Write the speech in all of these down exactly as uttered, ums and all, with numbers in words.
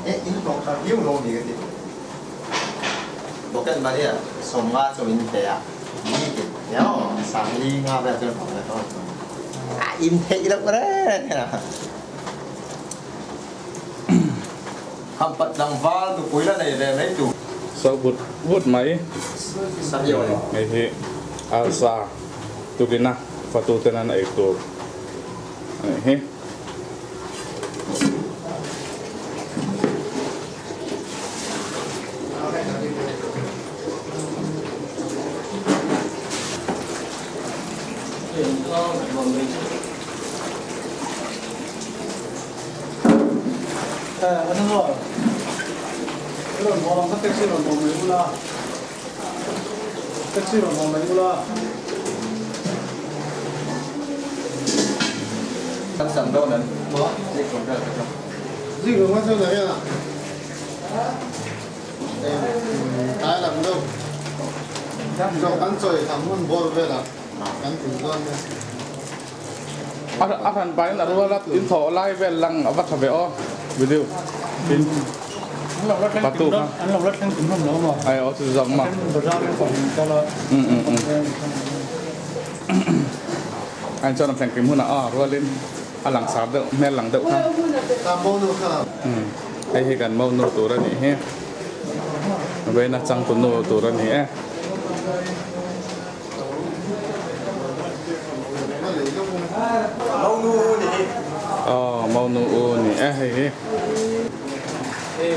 Eh, in tawh kha viu lo ni ka ti. Pocket money ah, sawmnga chawm in pe a. Ni ti. Neo, sang li nga vel chuan pang la tawh. A in theih loh reng a. Hampat tlangval nupui la nei ve mai tu. So but, but mai. Sabi awle. Mai hi. Alsa. Tukina. Fatu tenan ei tur. Ani hi. Eh, ano mo? Pero mo lang sa taxi lang mo may ula. Taxi lo mo mai ula. Kan sam do nan. Mo? Ni kon da ka. Zi lo ma so na ya. Eh, tai lam do. Do kan choi tham mun bor ve la. Kan tin don ne. A, a hran pain a rual a in thawh lai vel lang a va ṭha ve aw. Video. In. An lo la thleng Patu tim kha. An lo la thleng tim hlawm lo maw? Ai, aw, chu zawng maw? Bazar in pawh hin ka la. Mm, mm, mm. Ai, chuan a thleng tim hunah, a, rualin a langsar deuh, hmel lang deuh kha. Tam bo nu kha. Mm. Hei hi kan mo nu tur a nih hi. Veina chang tu nu tur a ni e. Monu u ni hi. Aw, monu u ni e hei hi. Ei,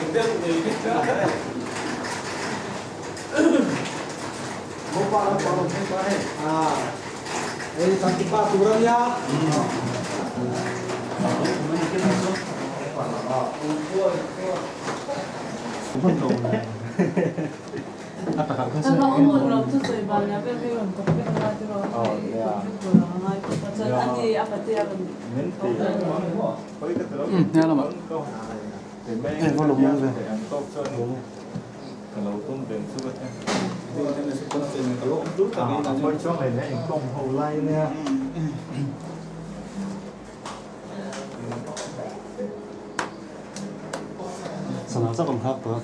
Santipa tura nia. A takah kha sawi em? Ka hawm lo chu sawi bal nia, vel vel rawn kawp vek a ngai tiraw. Oh, yeah. Kawp vek tur a ngai tawp a chuan a ni a patea rawn. Min ti. Hoi ka tawh. Mm, nia lamah. Te mai. Eh, volume nang ve. Ang tawk chuan ka lo tum ve chu ka. Ka lo awm dur tak mai. Ah, hoi chuan lei nia, in kawm ho lai nia. Sana chak awm thlak tawh a.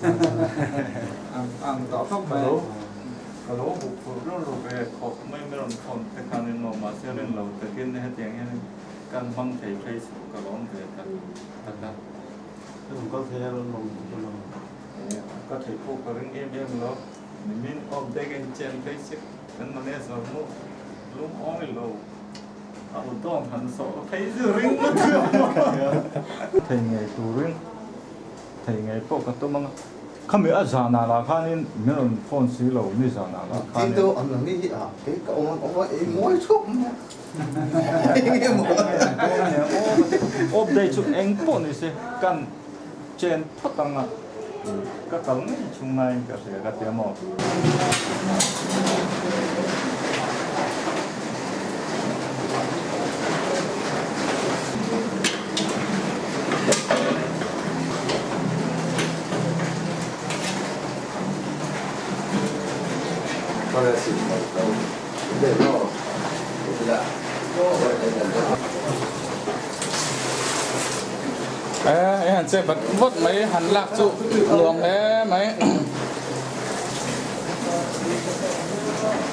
Ang, ang tawh khawp mai. Ka lo, ka lo huk fur ru ru ve, khawp mai, min rawn phone te khan in lo, mahse, rin lo takin hetiang hian kan hmang thei phei suh ka lawm ve tak tak a. Ka rawn kal thei a, rawn lawm ka lo. Eh, ka theih pawh ka ring em em lo. Min awm te gen chen phei sik kan manager mu lum awm i lo. A lo dawng han sawh phei zu ring. Thei ngei turin, thei ngei pawh ka tum ang a. Khami a zana la khanin min rawn phone si lo ni zana la khanin. Ti deuh an la ni hi a, kei ka awm ang awm a, ei mawi chhuak mai. Ei mawi. Awm, awm, awm. Update chu eng pawh ni se kan chen phawt ang a, ka kal ngei chung naiin ka hria ka tia maw? Eh, eh, han che vat vawt mai, han lak chu nuam hle mai.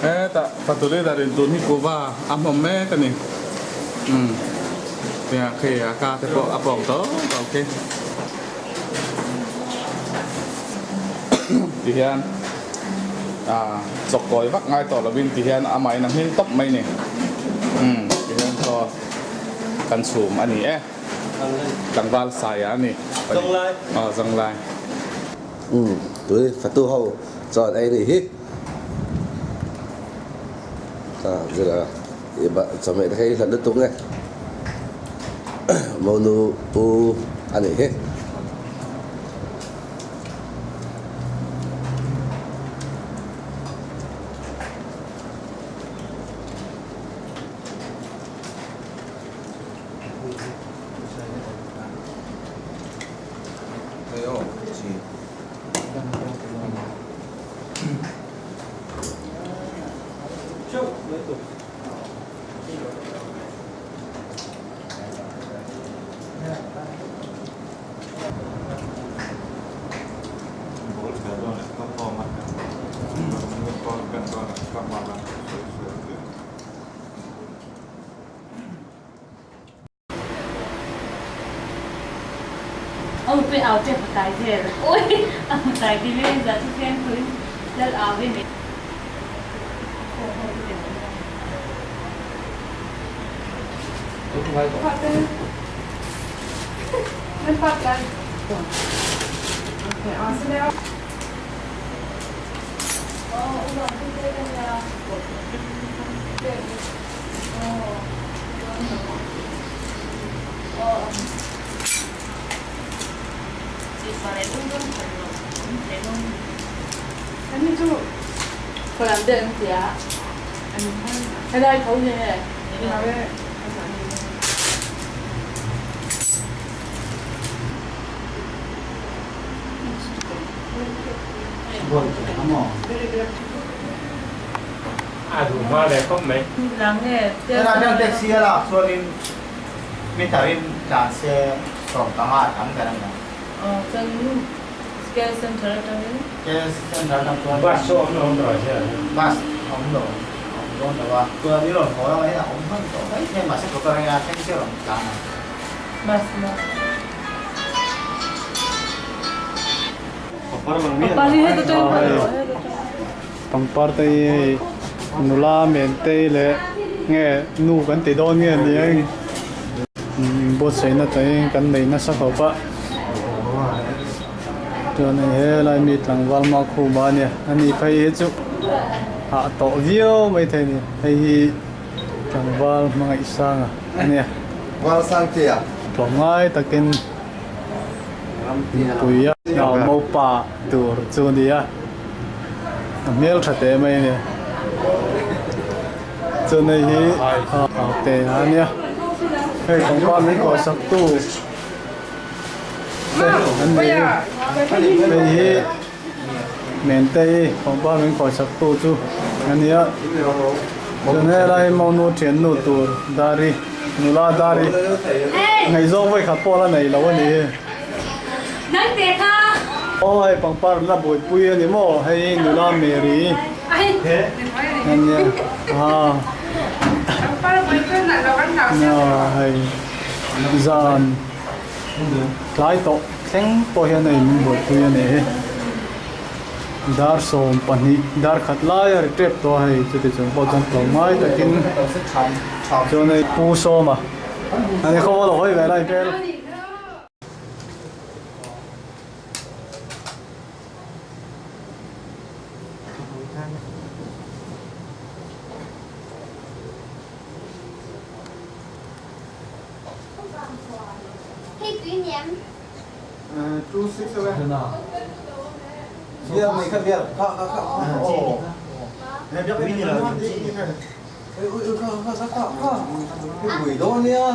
Eh, ta, Patuli Darin tun hi kuva a hmawm mek a ni. Hmm. Tia khi a ka te pawh a pawng tawh tawh khi. Ti hian, a, chawk kawi vak ngai tawh lovin ti hian amah in a hming tawp mai ni. Hmm, ti hian saw kan chhum a ni e. Tlangval Saia a ni. Zanglai. Aw, Zanglai. Hmm, tui fatu ho chuan ei ni hi. A, zira, i ba, chawhmeh te kha i hlat lutuk nge. Monu u a ni hi. Au pe, au pe, phatai thei. Oi, a phatai thei le, za chu fian tuin. Lal au ve me. Phatai. Nan phatai. Okay, ah, sila. Kan ni chu, ko lam de ang tia. Helai tho ni he. A du ma le khop mai. Lang nge, te ra dang taxi a lak chuan in mi tarin tlan se sawm panga a tam ta rang. Oh, kan care center aṭangin. Care center aṭang chuan bus chu awm lo awm lo se. Bus awm lo, awm dawn lo a. Chuan i rawn haw ang a, a awm hman tawh mai thei, mahse, kawtah hian a thleng se rawn tlan a. Bus ma. Pangpar hi heta tawng pawh lo, heta tawng. Pangpar te hi hei, nula men te leh nge nu kan ti dawn nge ni ang. Buatsaihna tain kan nei nasa khawp a. Chuan hei helai mi tlangval Makhuma a nia, a ni phei hi chu hah tawh viau mai thei a ni. Hei hi tlangval Hmangaihsanga a nia. Valsang tia. Tlawmngai takin inpui a, a mopa tur chu a ni a. A hmel ṭha tê mai a nia. Chuan hei hi, a, a te a nia. Hei, pangpar min khawhsaktu te an ni. Hei hi, Mente hi pangpar min khawhsaktu chu a nia. Chuan helai hi Monu ṭhiannu tur Dari, nula Dari. Ngaihzawng vawikhat pawh la nei lo a ni hi. Nang te kha. Aw, hei pangpar la buaipui a ni maw? Hei nula Mary. Ai. A nia. Ah. Pangpar buaipui na lo kan hlau se. Ah, hei. Zan tlai tawh thleng pawh hian hei min buaipui a ni hi. Dar sawm pahnih, dar khat lai a ri tep tawh a hei, chuti chung pawh chuan tlawmngai takin chuan hei Pu Sawma a ni kho lo hawi ve lai vel. Hei, tui niam. Eh, two six seven. Bial mai kha bial. Kha, kha, kha, kha. Oh. Eh, bial mai kha. Ui, ui, ui, kha, kha, kha, kha, kha. Hei, bui dawn nia.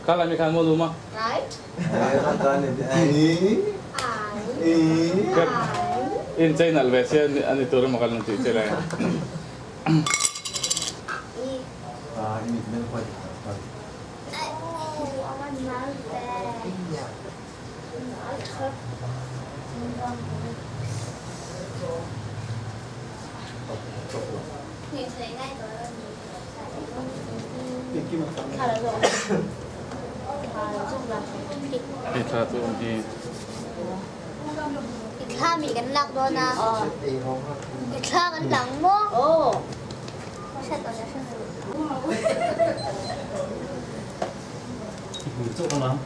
Kha lai mi khan maw luma? Right. Eh, kha ta ni. Eh. Eh. In chei nalh ve se, ani tur emaw kal nun tih che lai. Ah, ini mel khoi. I thla tu hi. I thla mi kan lak dawn a. I thla kan lang maw? Aw. Hre tawh nia, hre tawh. Chu ka lang.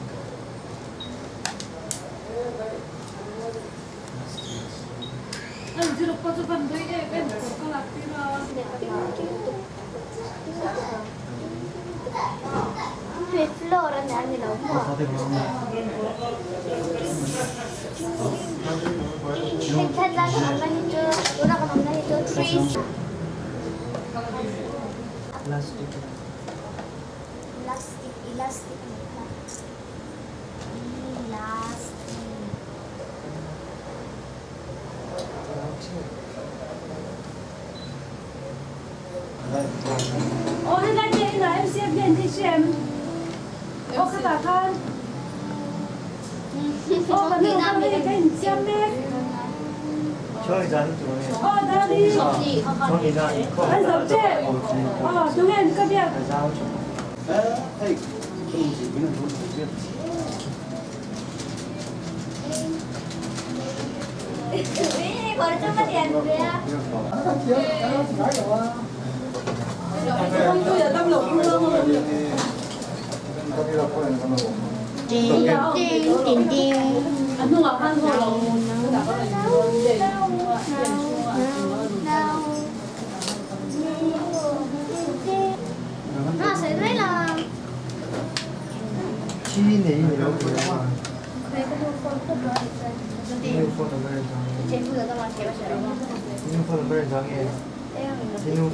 An ziruk pa chu kan doi em em, ka lak tir a. Hei floor a ni, a ni lo maw? Hei thla tlai kan awmna hi chu, tuna kan awmna hi chu, trees. Plastic. Plastic, elastic a ni kha. Elastic. Jem. Aw, khata khan. Aw, ka nu kha hei ka insiam mek. Aw, Dali. An zam che. Aw, tung en ka biak.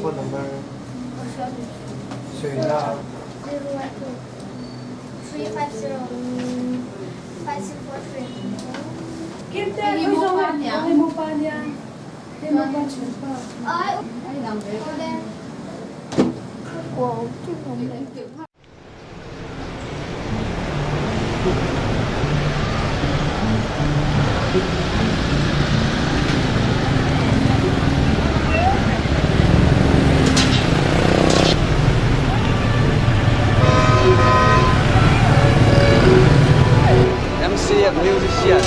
Phone number. Phone number. Three five zero. Five six four three. Kim te, ui zong a, ui mo pa nia. Kim mo pa chu pa. Ai, ai, nang ve. Wow, kim mo. M C and musician.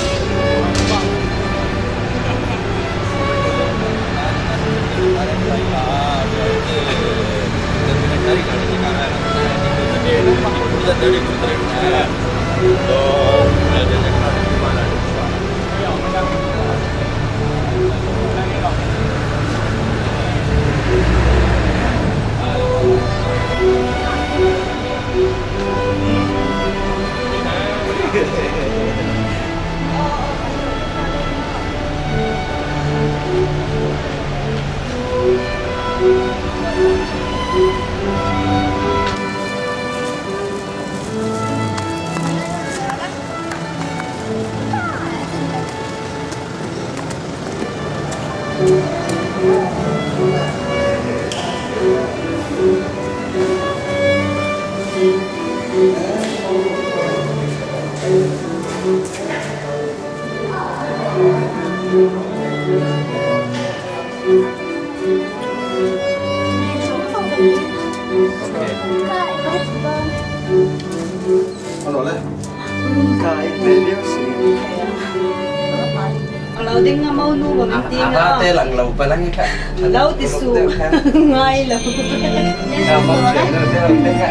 Lo ding a mo nu bang ti na. Aba te lang lo pa lang ka. Lo ti su. Ngai lo. Ka mo che no te lang te ka.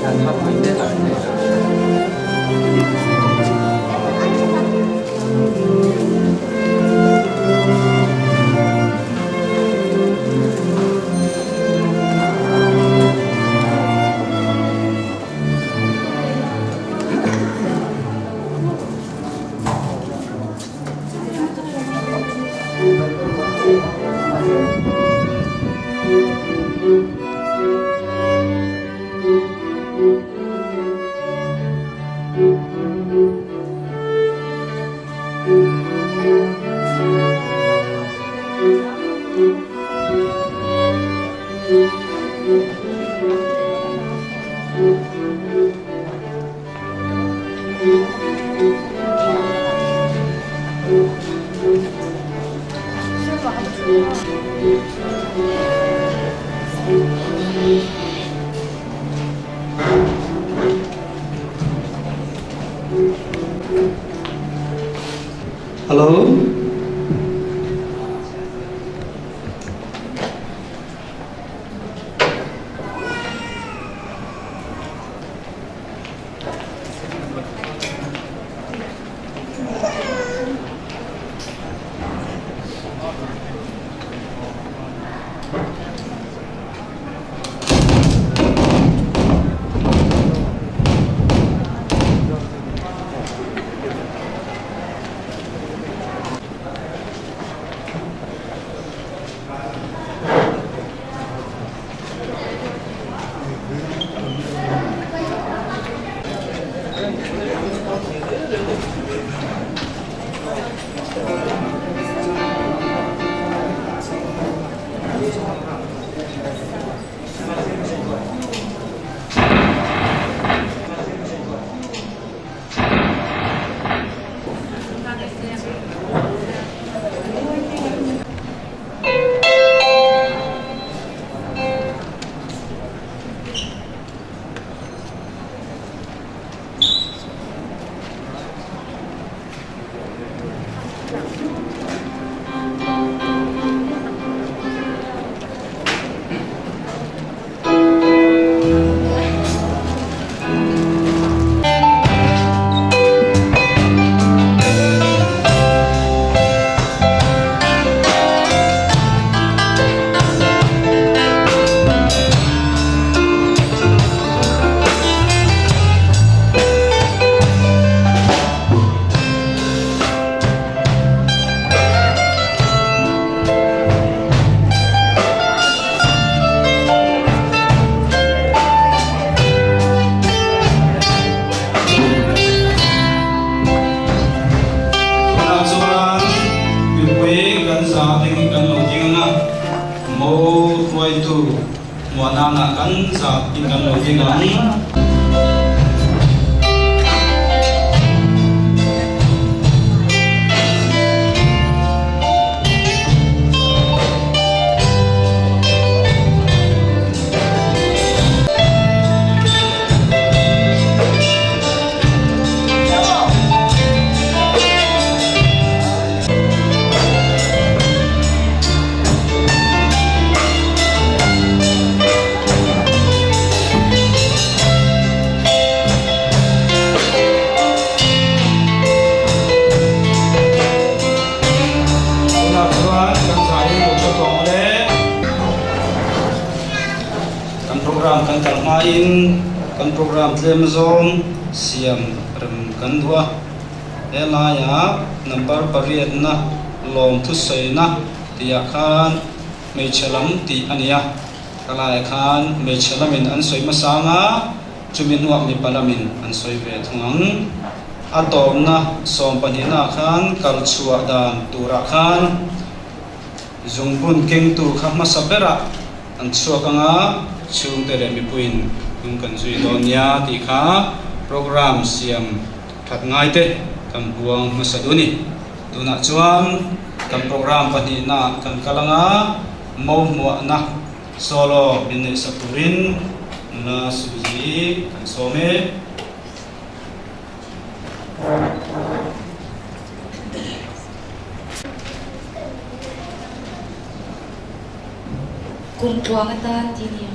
Ka mo te lang te ka. Hello? Ding kan lo ding ang a, mo hruaitu muanang ah kan zak ding kan lo ding ang. Tunah chuan kan zai in lo ṭha tawh le. Kan program kan kal hmain kan program tlem zawng siam rem kan duh a. He laia number pariatna lawmthusawina tihah khan hmeichhe lam tih a ni a. Ka laiah khan hmeichhe lamin an sawi hmasa ang a, chumi hnuah mipa lamin an sawi ve thung ang. A tawpna sawm pahnihnaah khan kal chhuah dan turah khan zungbun kengtu kha hmasa berah an chhuak ang a, chhungte leh mipuiin kan zui dawn nia tih kha program siam ṭhat ngaite kan puang hmasa duh a ni. Tunah chuan kan program pahnihnaah kan kal ang a, mo hmuahna solo min neihsak turin Nula Suzy kan sawm e. Kum tluang atan ti ni.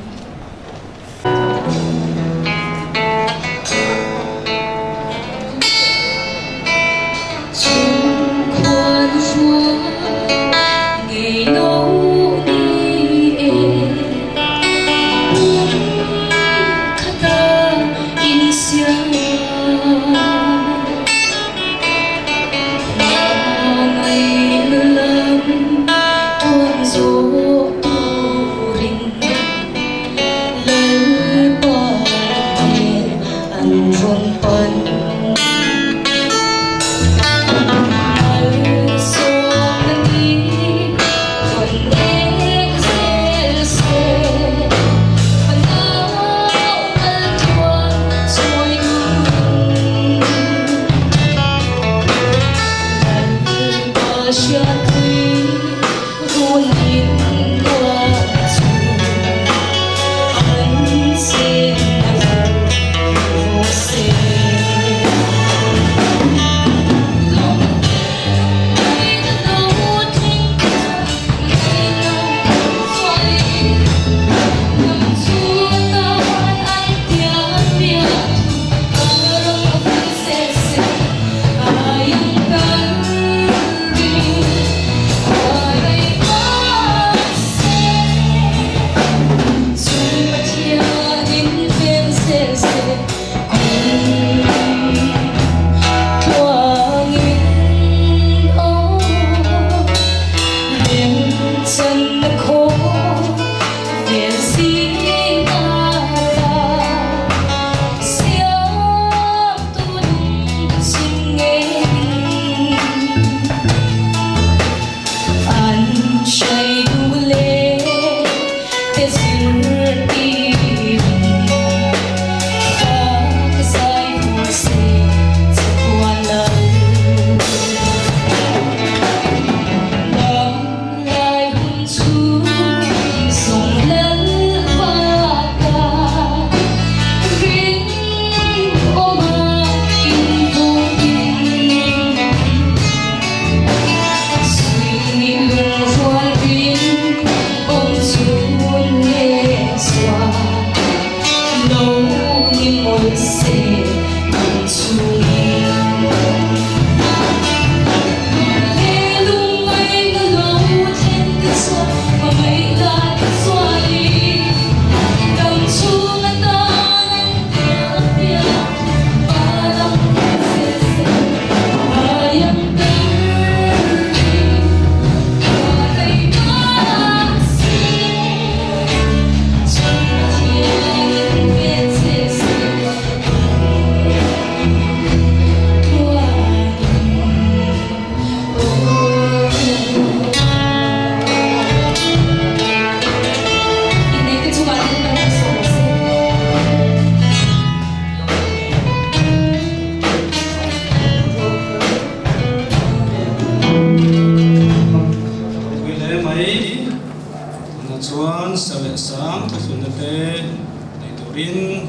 Nei turin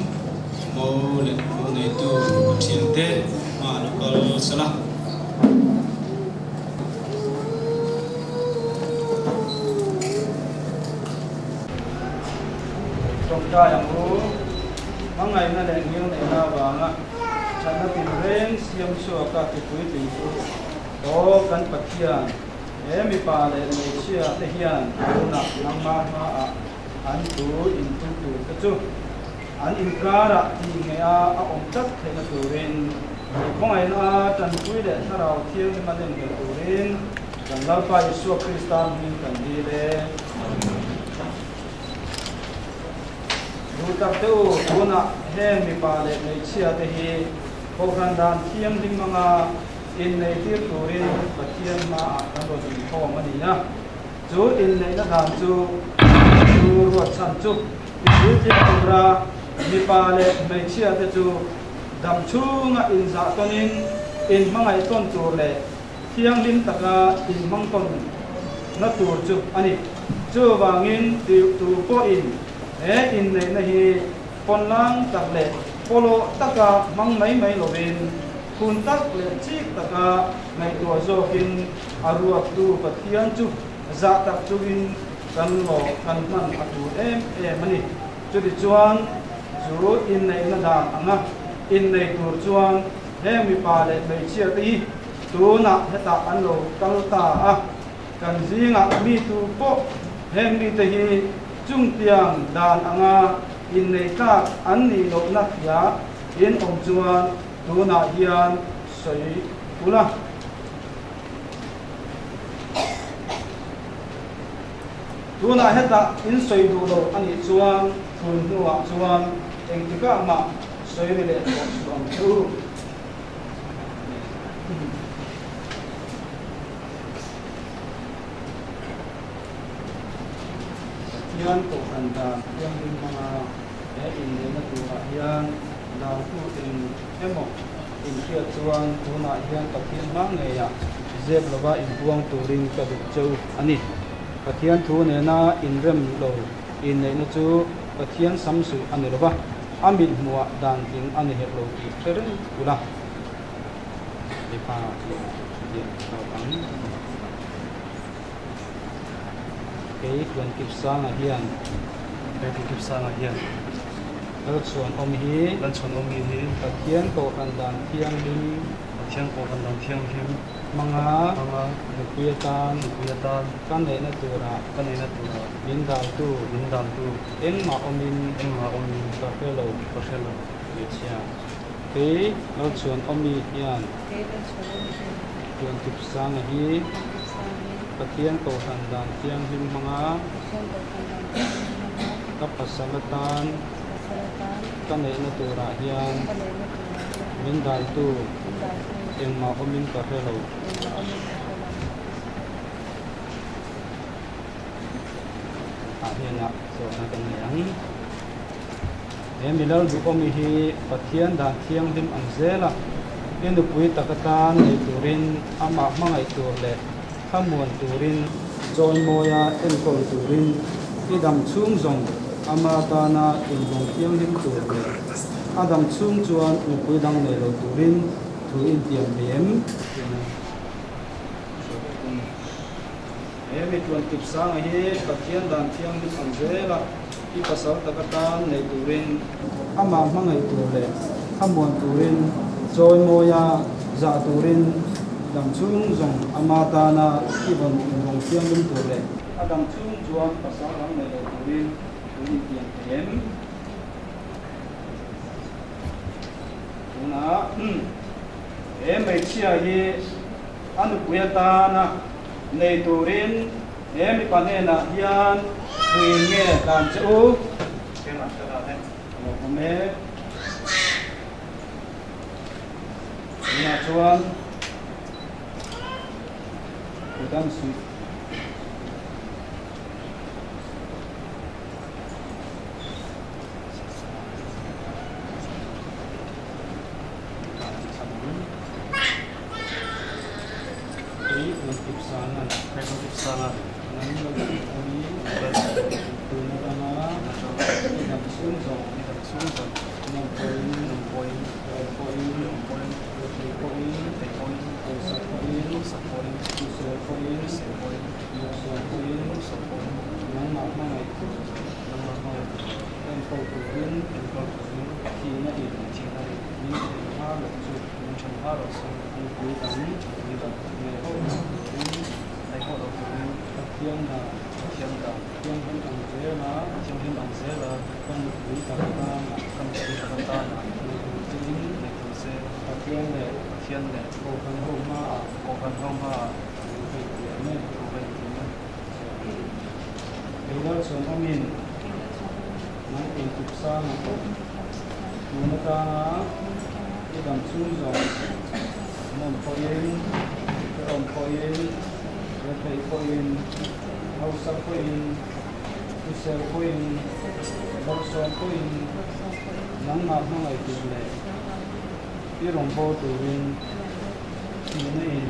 mo le mo neitu Pathian te ma lo kal sala. Ṭawngṭai ang u, hmangaina le ngilneina vanga ṭhatna tinreng siam suaka tipui tling tu tawk kan Pathian, he mipa le hmeichhia te hian tunah nangma hmaah an thu in tum tur te chu an inkarah tih ngei a, a awm tak theihna turin, hmangaina a ṭanpui leh Thlarau Thianghlim a lenghel turin kan Lalpa Isua Krista hming kan dil e. Duh tak te u, tunah heng mipa leh hmeichhia te hi kohhran dan thianghlim hmanga innei tir turin Pathian hmaah kan rawn inkhawm a ni a. Chu inneihna dan chu, chu ruat chhan chu i zui tir tura mipa leh hmeichhia te chu dam chhunga inzah tawnin inhmangaih tawn tur leh thianghlim taka inhmang tawnna tur chu a ni. Chuvangin tu, tu pawhin he inneihna hi pawn lang tak leh pawlawh taka hmang mai mai lovin, khun tak leh chik taka ngaihtuah zawkin a ruattu Pathian chu zah tak chungin kan lawh kan hman a tur em em a ni. Chutichuan chu inneihna dan anga innei tur chuan heng mipa leh hmeichhia te hi tunah hetah an lo kal ta a, kan zingah mi tu pawh heng mite hi chungtiang dan anga innei tlak an nih lohna hria in awm chuan tunah hian sawi ula. Tunah hetah in sawi duh lo a nih chuan, tun hnuah chuan engtikah mah sawi ri leh tawh suh ang chu. Pathian kohhran dan thianghlim hmanga he inneihna turah hian dan tu eng emaw inhriat chuan tunah hian Pathian hma ngeiah zep lova inpuang turin ka duh cheu a ni. Pathian thu nena inrem lo inneihna chu Pathian sam suh a ni lova, a mit hmuah dan tling a ni hek lo tih hre reng ula. Mipa tiang tawk ang. Kei Tuan Kipsanga hian. Kei Tuan Kipsanga hian. Lalchhuanawm hi. Lalchhuanawm hi hi. Pathian kohhran dan thianghlim. Pathian kohhran dan thianghlim. Hmanga. Hmanga. Nupui atan. Nupui atan. Ka neihna tura. Ka neihna tura. Min daltu. Min daltu. Engmah awmin. Engmah awmin. Ka hre lo. Ka hre lo. Hmeichhia. Kei Lalchhuanawmi hian. Kei Lalchhuanawmi hian. Tuan Kipsanga hi. Tuan Kipsanga hi. Pathian kohhran dan thianghlim hmanga. Pathian kohhran dan thianghlim hmanga. Ka pasal atan. Ka pasal atan. Ka neihna turah hian. Ka neihna turah hian. Min daltu. Min daltu. Engmah awmin ka hre lo. Engmah awmin ka hre lo. Ah hianah zawhna kan nei ang. He milal duhawm hi Pathian dan thianghlim ang zela, i nupui tak atan nei turin amah hmangaih tur leh thlamuan turin chawimawia enkawl turin i dam chhung zawng ama tana inhmang thianghlim tur leh a dam chhung chuan nupui dang nei lo turin thu in tiam ve em? He mi Tuan Kipsanga hi Pathian dan thianghlim ang zela, i pasal tak atan nei turin, amah hmangaih tur leh thlamuan turin chawimawia zah turin dam chhung zawng ama tana i rawn inhmang thianghlim tur leh a dam chhung chuan pasal dang nei lo turin thu in tiam ve em? Tunah, he hmeichhia hi a nupui atana nei turin he mipa hnenah hian thu in nge dan che u. Tunah chuan, Kudan sui. Kei Tuan Kipsanga. Kei Tuan Kipsanga. Nang lo ni. Tun atanga i dam chhung zawng, i dam chhung zawng, nawm pawhin, nawm pawhin, awm pawhin, awm pawhin, thei pawhin, thei pawhin, hausa pawhin, hausa pawhin, hrisel pawhin, hrisel pawhin, malsawm pawhin, malsawm pawhin, nangmah hmangaih tur, nangmah hmangaih tur, enkawl turin, enkawl turin, thihna in, thihna in, min ṭhen hma loh chu, min ṭhen hma loh chu, nupui dang, nupui dang, ngaihhawh lo turin, ngaihhawh lo turin, Pathian dan, Pathian dan, thianghlim ang zel a, thianghlim ang zel a, kan nupui tak atana, kan nupui tak atana, ngaihtuah che in, ngaihtuah che, Pathian leh, Pathian leh, kohhran ho hmaah, kohhran ho hmaah, thu hei tiam e, thu hei tiam e. Kei Lalchhuanawm in, nang tun tuk sangah, tun atana, i dam chhung zawng, nawm pawhin, awm pawhin, rethei pawhin, hausa pawhin, hrisel pawhin, malsawm pawhin, nangmah hmangaih tur leh i rawngbawl turin, thihna in,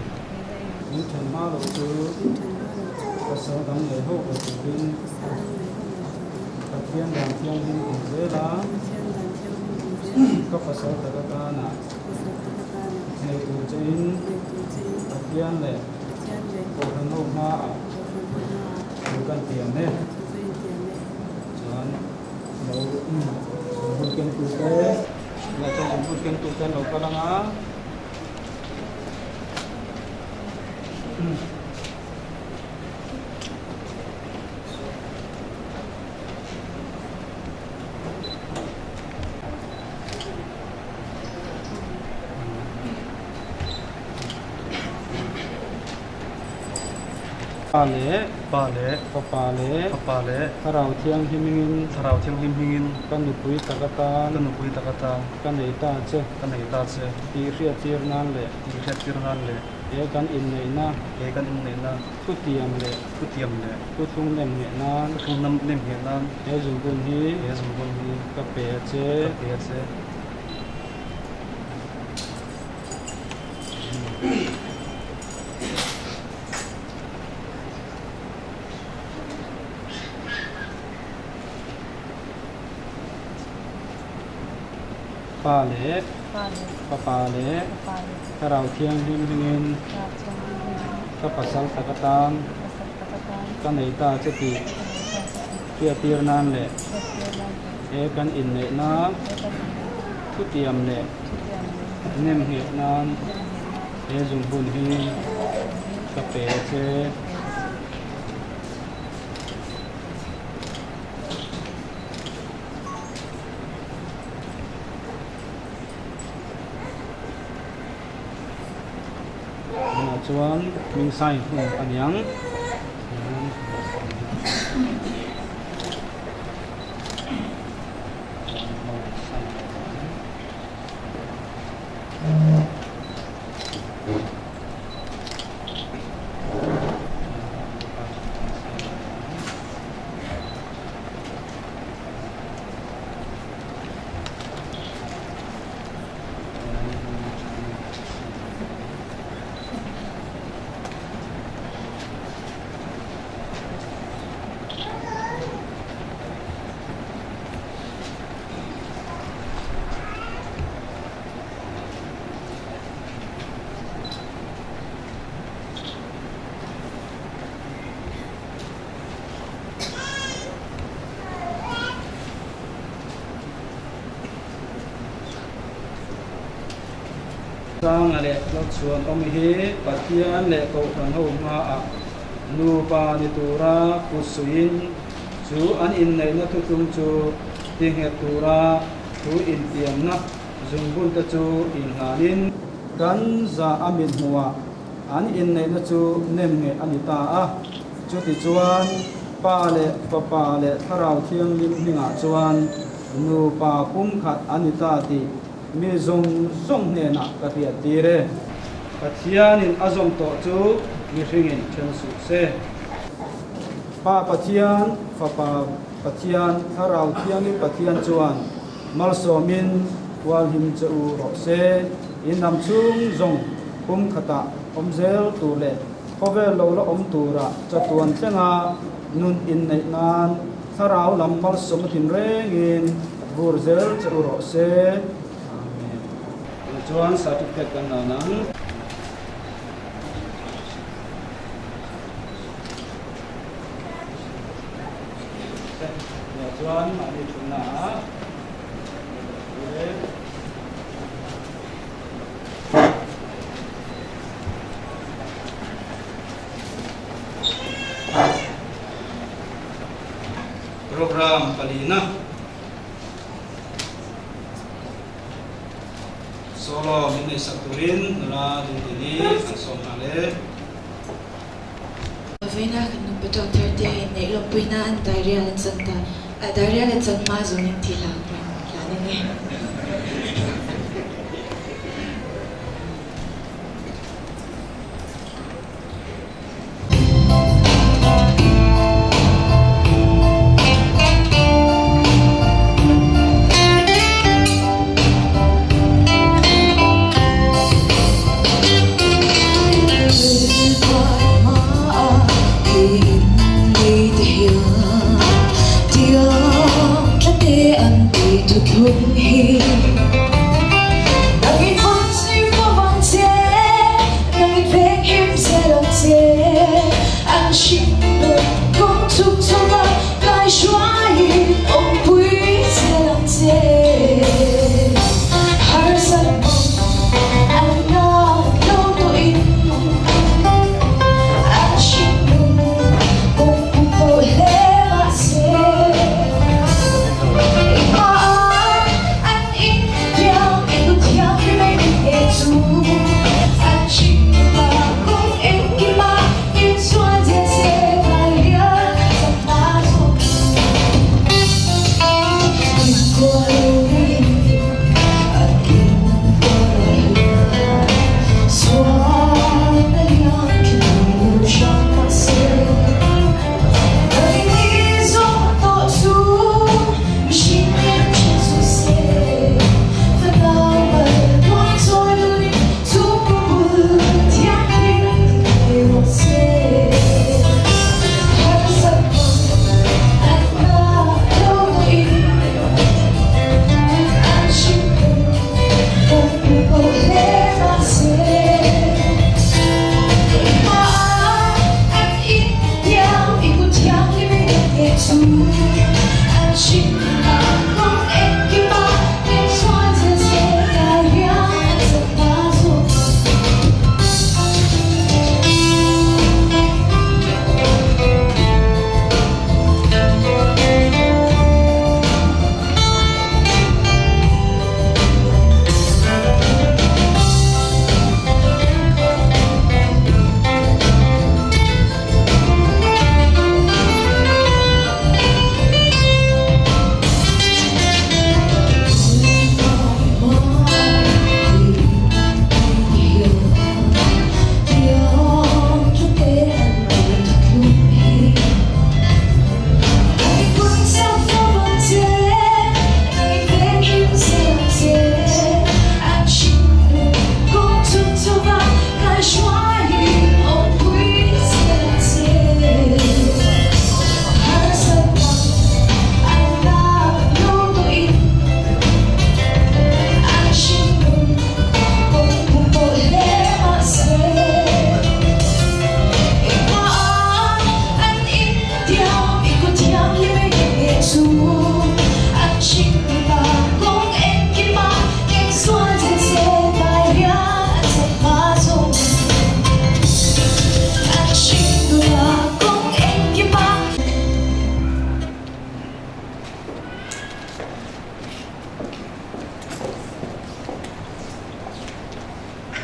min ṭhen hma loh chu, pasal dang ngaihhawh lo turin, Pathian dan thianghlim ang zel a, ka pasal tak atana, ngaihtuah che in, Pathian leh, kohhran ho hmaah, thu kan tiam e. Chuan, lo, um, zungbun kengtute, lo chuan zungbun kengtute lo kal ang a. Pa leh, Pa leh, Fapa leh, Fapa leh, Thlarau Thianghlim hmingin, Thlarau Thianghlim hmingin, kan nupui tak atan, kan nupui tak atan, kan nei ta che, kan nei ta che, tih hriattir nan leh, tih hriattir nan leh, he kan inneihna, he kan inneihna, thutiam leh, thutiam leh, thuthlung nemngheh nan, thuthlung nam nemngheh nan, he zungbun hi, he zungbun hi, ka pe che, ka pe che. Pa leh, Pa leh, Fapa leh, Fapa leh, Thlarau Thianghlim hmingin, Thlarau Thianghlim hmingin, ka pasal tak atan, ka pasal tak atan, ka nei ta che tih, ka nei ta che tih, hriattir nan leh, hriattir nan leh, he kan inneihna, he kan inneihna, thutiam leh, thutiam leh, nemngheh nan, nemngheh nan, he zungbun hi, he zungbun hi, ka pe che. Tunah chuan min sign hun a ni ang. Sanga leh Lalchhuanawm hi Pathian leh Kohhran ho hmaah nupa ni tura kutsuiin chu an inneihna thuthlung chu tinghet tura thu intiamna zungbunte chu inhlanin kan za a mithmuhah an inneihna chu nemngheh a ni ta a. Chutichuan Pa leh Fapa leh Thlarau Thianghlim hningah chuan nupa pumkhat an ni ta tih mi zawng zawng hnenah ka hriattir e. Pathianin a zawm tawh chu mihringin ṭhen suh se. Pa Pathian, Fapa Pathian, Thlarau Thianghlim Pathian chuan malsawmin hualhim che u rawh se. In hnam chhung zawng pumkhatah awm zel tur leh khawvel lo la awm tura chatuan thlenga nun inneih nan Thlarau lam malsawmna thinrengin vur zel che u rawh se. Amen. Chuan certificate kan la nang. Chuan mahni thutna ah program palina solo min neihsak turin nula ding tini an sawm hna le. Vawiina kan nunpui doctor te in neih lawmpuina an diary a an chan ta, a diary a chan ma zawng in ti hla, hla ni ni.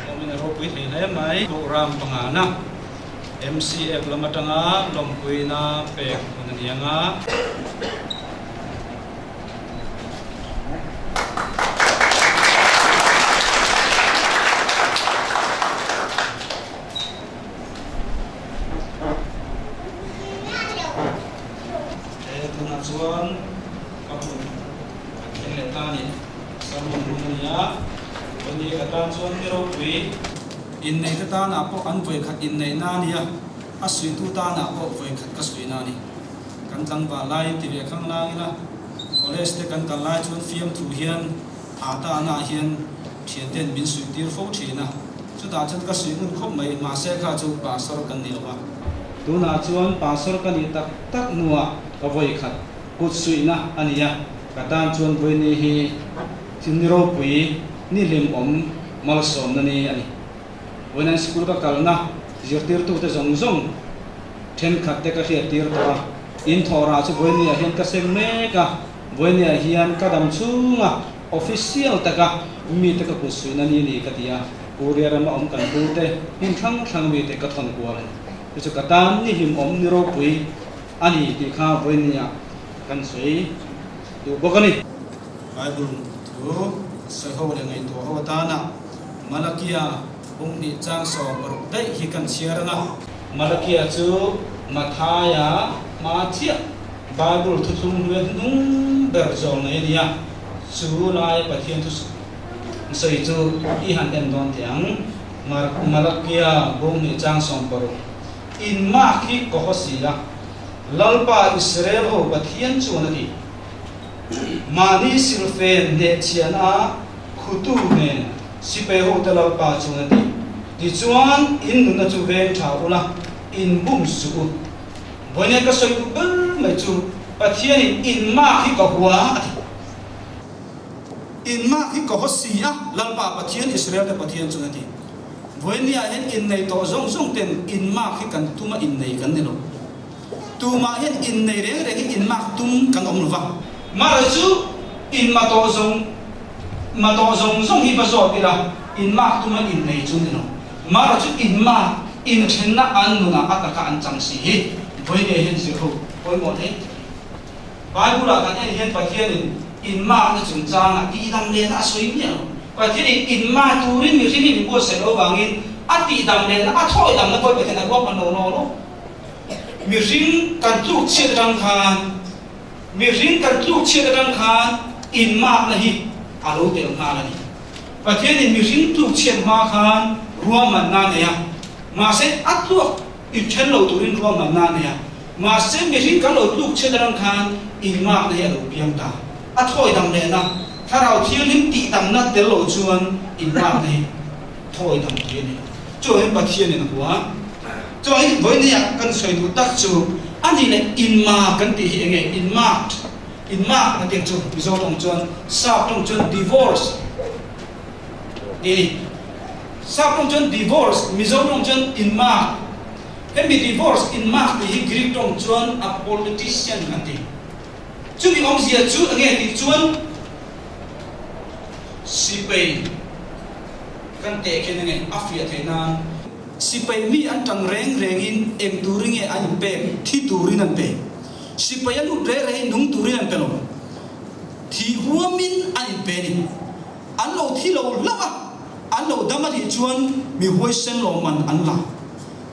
Awmin a ropui thei hle mai. Program pangana M C F lam aṭanga lawmpuina pek hun a ni ang a. E, tunah chuan ka hmun a thleng leh ta a ni. Sermon hmun a ni a, vawiin ka tan chuan mi ropui inneihte tanah pawh an vawikhat inneihna a ni a, a suitu tanah pawh vawikhat ka suina a ni. Kan tlangval lai ti ve khang lang ila, college te kan kal lai chuan fiamthu hian, a ta ana hian ṭhiante an min suihtir fo ṭhin a. Chutah chuan ka suih ngun khawp mai, mahse kha chu pastor kan ni lo a. Tunah chuan pastor ka nih tak tak hnuah ka vawi khat kut suihna a ni a. Ka tan chuan vawiini hi thil ni ropui, ni hlimawm malsawmna ni a ni. Vawiina school ka kalna zirtirtute zawng zawng ṭhenkhat te ka hriattir tawh a. In thawhrah chu vawiinah hian ka seng mek a, vawiinah hian ka dam chhunga official taka mite ka kut suihna ni ni ka ti a. Korea rama awm kan pu te hmun hrang hrang mite ka thawn kual a ni. Chu chu ka tan ni hlimawm, ni ropui a ni tih kha vawiinah kan sawi duh bawk a ni. Bible thu sawi ho leh ngaihtuah ho atana Malakia bung hnih chang sawm paruk daih hi kan chhiar ang a. Malakia chu Mathaia hma chiah Bible thuthlung hnuai hnung ber zawng mai a ni a. Chu lai Pathian thu sawi chu i han en dawn teh ang. Mar-, Malakia bung hnih chang sawm paruk. In mak hi ka haw si a, Lalpa Israel ho Pathian chuan a ti. Mahni silfen hnehchhiahna a khutu nen sipai hote Lalpa chuan a ti. Tichuan in nunna chu veng ṭha ula, in bum suh u. Vawiina ka sawi duh ber mai chu Pathianin in mak hi ka hua a ti. In mak hi ka haw si a, Lalpa Pathian, Israel te Pathian chuan a ti. Vawiinah hian in nei tawh zawng zawng ten in mak hi kan tuma in nei kan ni lo. Tumah hian in nei reng reng hi in mak tum kan awm lo va. Mahse chu in ma tawh zawng, ma tawh zawng zawng hi va zawt ila in mak tuma in nei chu ni lo. Mahse chu in mak in ṭhenna an nunah a taka an chang si hi vawiinah hian zir ho pawimawh hle. Bible-ah kan en hian Pathianin in makna chungchangah tihdam lehna a sawi miah lo. Pathianin in mak turin mihring hi min buatsaih lo vangin a tihdam lehna, a thawi damna pawh Pathian a ruahman lo naw lo. Mihring kan tluk chhiat aṭang khan, mihring kan tluk chhiat aṭang khan in makna hi a lo tel nghal a ni. Pathianin mihring tluk chhiat hma khan ruahmanna a nei a. Mahse, a tluak in ṭhen lo turin ruahmanna a nei a. Mahse, mihring kan lo tluk chhiat aṭang khan in makna hi a lo piang ta. A thawi dam lehna, Thlarau Thianghlim tihdamna tel lo chuan in makna hi thawi dam thei a ni. Chuan hian Pathianin a hua. Chuan vawiinah kan sawi duh tak chu a nih leh in mak kan tih hi eng nge? In mak, in makna tih chu Mizo ṭawng chuan, sap ṭawng chuan divorce. Ni, sap ṭawng chuan divorce, Mizo ṭawng chuan in mak. Hemi divorce, in mak tih hi Greek ṭawng chuan a politician kan ti. Chumi awmzia chu eng nge tih chuan sipai kan teh khian eng nge a fiah theih nan, sipai mi an ṭang reng rengin eng turin nge an inpek? Thi turin an pe. Sipai a lut reng rengin nung turin an pe lo. Thi huamin an inpe ni. An lo thi lo hlauh a, an lo dam a nih chuan mi huaisen lawmman an la.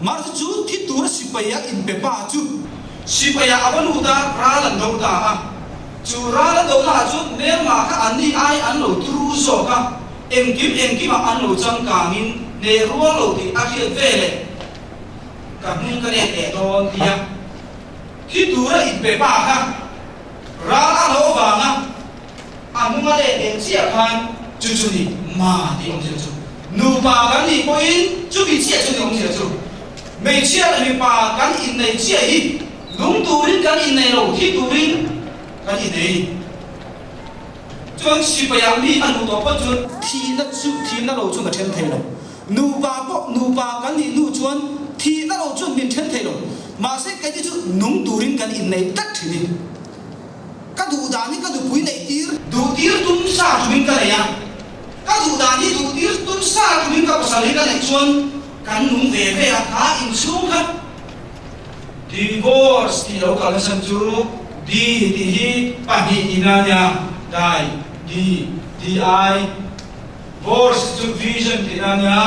Mahse chu thi tura sipaia inpe pa chu sipaia a va lut a, ral an do ta a. Chu ral an do ta chu hmelma kha an ni ai an lo turu zawk a, engkim engkimah an lo changkangin hne rual lo tih a hriat veleh ka hnung ka let leh dawn tia. Thi tura inpe pa kha ral a lo vang a, a hnunga let leh chiah khan chu chu ni ma tih awmzia chu. Nupa kan nih pawhin chumi chiah chu ni awmzia chu. Hmeichhia leh mipa kan innei chiah hi nung turin kan innei lo, thi turin kan innei. Chuan sipaia mi a hnu tawh pawn chuan thihna chu, thihna lo chu a ṭhen thei lo. Nupa pawh, nupa kan nih hnu chuan thihna lo chuan min ṭhen thei lo. Mahse, kei te chu nung turin kan innei tlat ṭhin hi. Ka duh dan hi ka nupui neih tir, duh tir tum sa thumin ka nei a. Ka duh dan hi duh tir tum sa thumin ka pasal hi ka neih chuan kan nung ve ve a, ka inchhung kha. Divorce tih lo kalna chhan chu di tih hi pahnih tihna a nia. Di, D, D I. Divorce chu vision tihna a nia.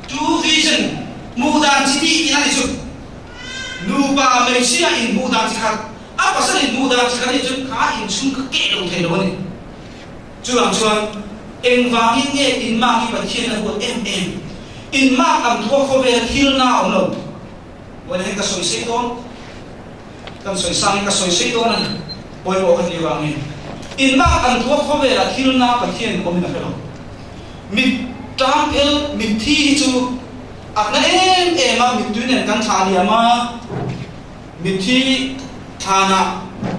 Two vision, hmuh dan chi tih tihna ni chu. Nupa hmeichhia in hmuh dan chi khat, a pasal in hmuh dan chi khat ni chun kha inchhung kha keh lo thei lo a ni. Chuvang chuan engvangin nge in mak hi Pathian a huat em em? In mak ang thua khawvel thil na awm lo. Vawiin heng ka sawi sei dawn. Kan sawisang, ka sawisei dawn a ni. Poimaw kan ti vangin, inmak an tuak khawvelah thilna Pathian awm in a hre lo. Mit ṭam phel, mitthi hi chu a na em em a, mittui nen kan thlah liam a, mitthi thlan a,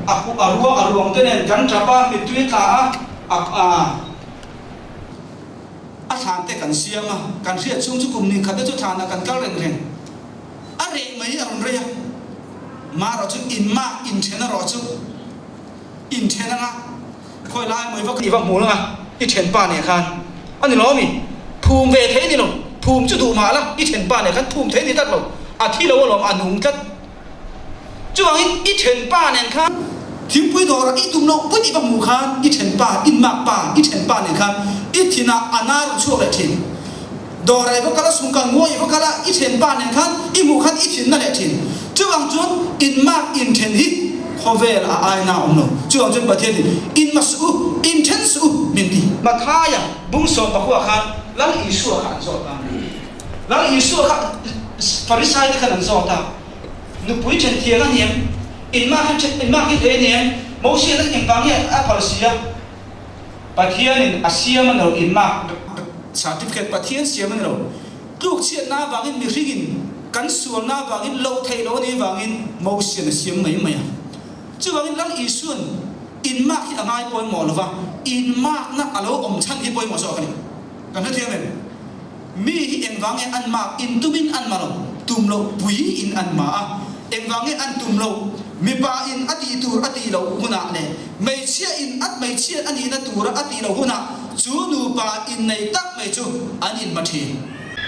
a ku-, a rua, a ruangte nen kan ṭap a, mittui thla a, a, a, a thlante kan siam a, kan hriat chung chu kum hnih khat te chu thlan a kan kal reng reng. A reh mai a rawn rei a. Mah rawh chu inmak, inṭhen a rawh chu. Inṭhen ang a. Khawi lai mai va, i va hmu ang a, i ṭhen pa nen khan. A ni lo mi? Phum ve thei ni lo. Phum chu duh mah la, i ṭhen pa nen khan phum thei ni tlat lo. A thi lo alawm, a nung tlat. Chuvangin i ṭhen pa nen khan, thingpui dawrah i tum loh pui i va hmu khan, i ṭhen pa, inmak pa, i ṭhen pa nen khan, i thin a, a na rawn chhuak leh ṭhin. Dawrah i va kal a, sungkal ngua i va kal a, i ṭhen pa nen khan, i hmuh khan i thin na leh ṭhin. Chuvang chuan inmak inṭhen hi khawvel a aina awm lo. Chuvang chuan Pathian in, "In ma suh u, inṭhen suh u," min ti. Mathaia bung sawm pakua khan Lal Isua kha an zawt a. Lal Isua kha Pharisai te khan an zawt a. Nupui ṭhen thiang a ni em? Inmak hi ṭhen, inmak hi thei a ni em? Mosia-in engvang nge a phal si a? Pathianin a siam a ni lo, inmak certificate Pathian siam a ni lo. Tlukchhiatna avangin, mihringin kan sualna avangin, lo theih loh a nih avangin Mosia-in a siam mai mai a. Chuvangin Lal Isuan inmak hi a ngai pawimawh lo va, inmakna a lo awm chhan hi pawimawh zawk a ni. Kan hrethiam em? Mi hi engvang nge an mak? In tumin an ma lo, tum loh puiin an ma a. Engvang nge an tum lo? Mipa in a tih tur a tih loh hunah leh, hmeichhia in a, hmeichhia a nihna tura a tih loh hunah chu nupa inneih tak mai chu an inma ṭhin.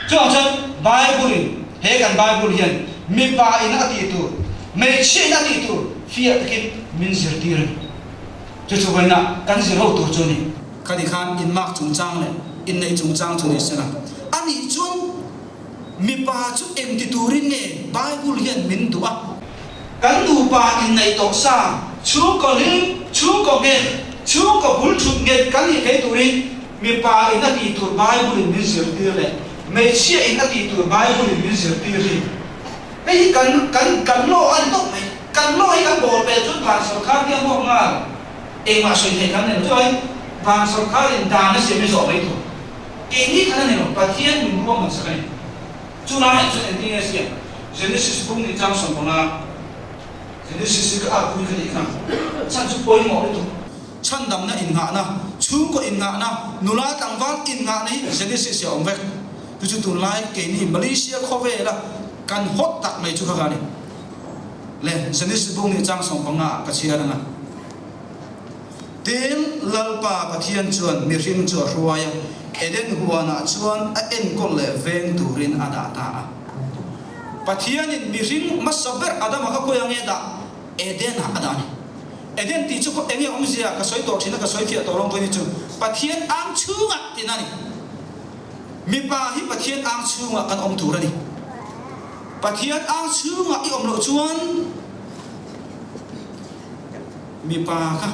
Chuvang chuan Bible-in, he kan Bible hian mipa in a tih tur, hmeichhia in a tih tur fiah takin min zirtir a ni. Chu chu vawiina kan zir ho tur chu a ni. Khati khan inmak chungchang leh inneih chungchang chu ni sela. A nih chuan mipa chu engti turin nge Bible hian min duh a? Kan nupa inneih tawh sa, chhungkaw hlim, chhungkaw ngen, chhungkaw bul ṭhut ngen kan nih thei turin mipa in a tih tur Bible-in min zirtir leh hmeichhia in a tih tur Bible-in min zirtir hi. Hei hi kan, kan, kan law a ni tawk mai. Kan law hi kan bawl peh chuan van sawrkar hian hawng ngal. Engmah sawi theih kan nei lo. Chuan van sawrkarin dan a siam hi zawh mai tur. Keini khan a ni lo, Pathian min ruahman sak a ni. Chulaiah chuan engtin nge a siam? Genesis bung hnih chang sawm panga. Genesis hi ka arpui ka nih kha. Chhan chu pawimawh lutuk. Chhandamna innghahna, chhungkaw innghahna, nula tlangval innghahna hi Genesis-ah a awm vek. Chu chu tunlai keini Malaysia khawvela kan hot tak mai chu kha kha ni. Le, Genesis bung hnih chang sawm panga ka chhiar ang a. Tin, Lalpa Pathian chuan mihring chu a hruai a, Eden huanah chuan a enkawl leh veng turin a dah ta a. Pathianin mihring hmasa ber Adama kha khawiah nge a dah? Eden-ah a dah a ni. Eden tih chu khaw eng nge awmzia ka sawi tawh ṭhin a, ka sawi fiah tawh lawng pawh ni chu. Pathian ang chhungah tihna a ni. Mipa hi Pathian ang chhungah kan awm tur a ni. Pathian ang chhungah i awm loh chuan mipa kha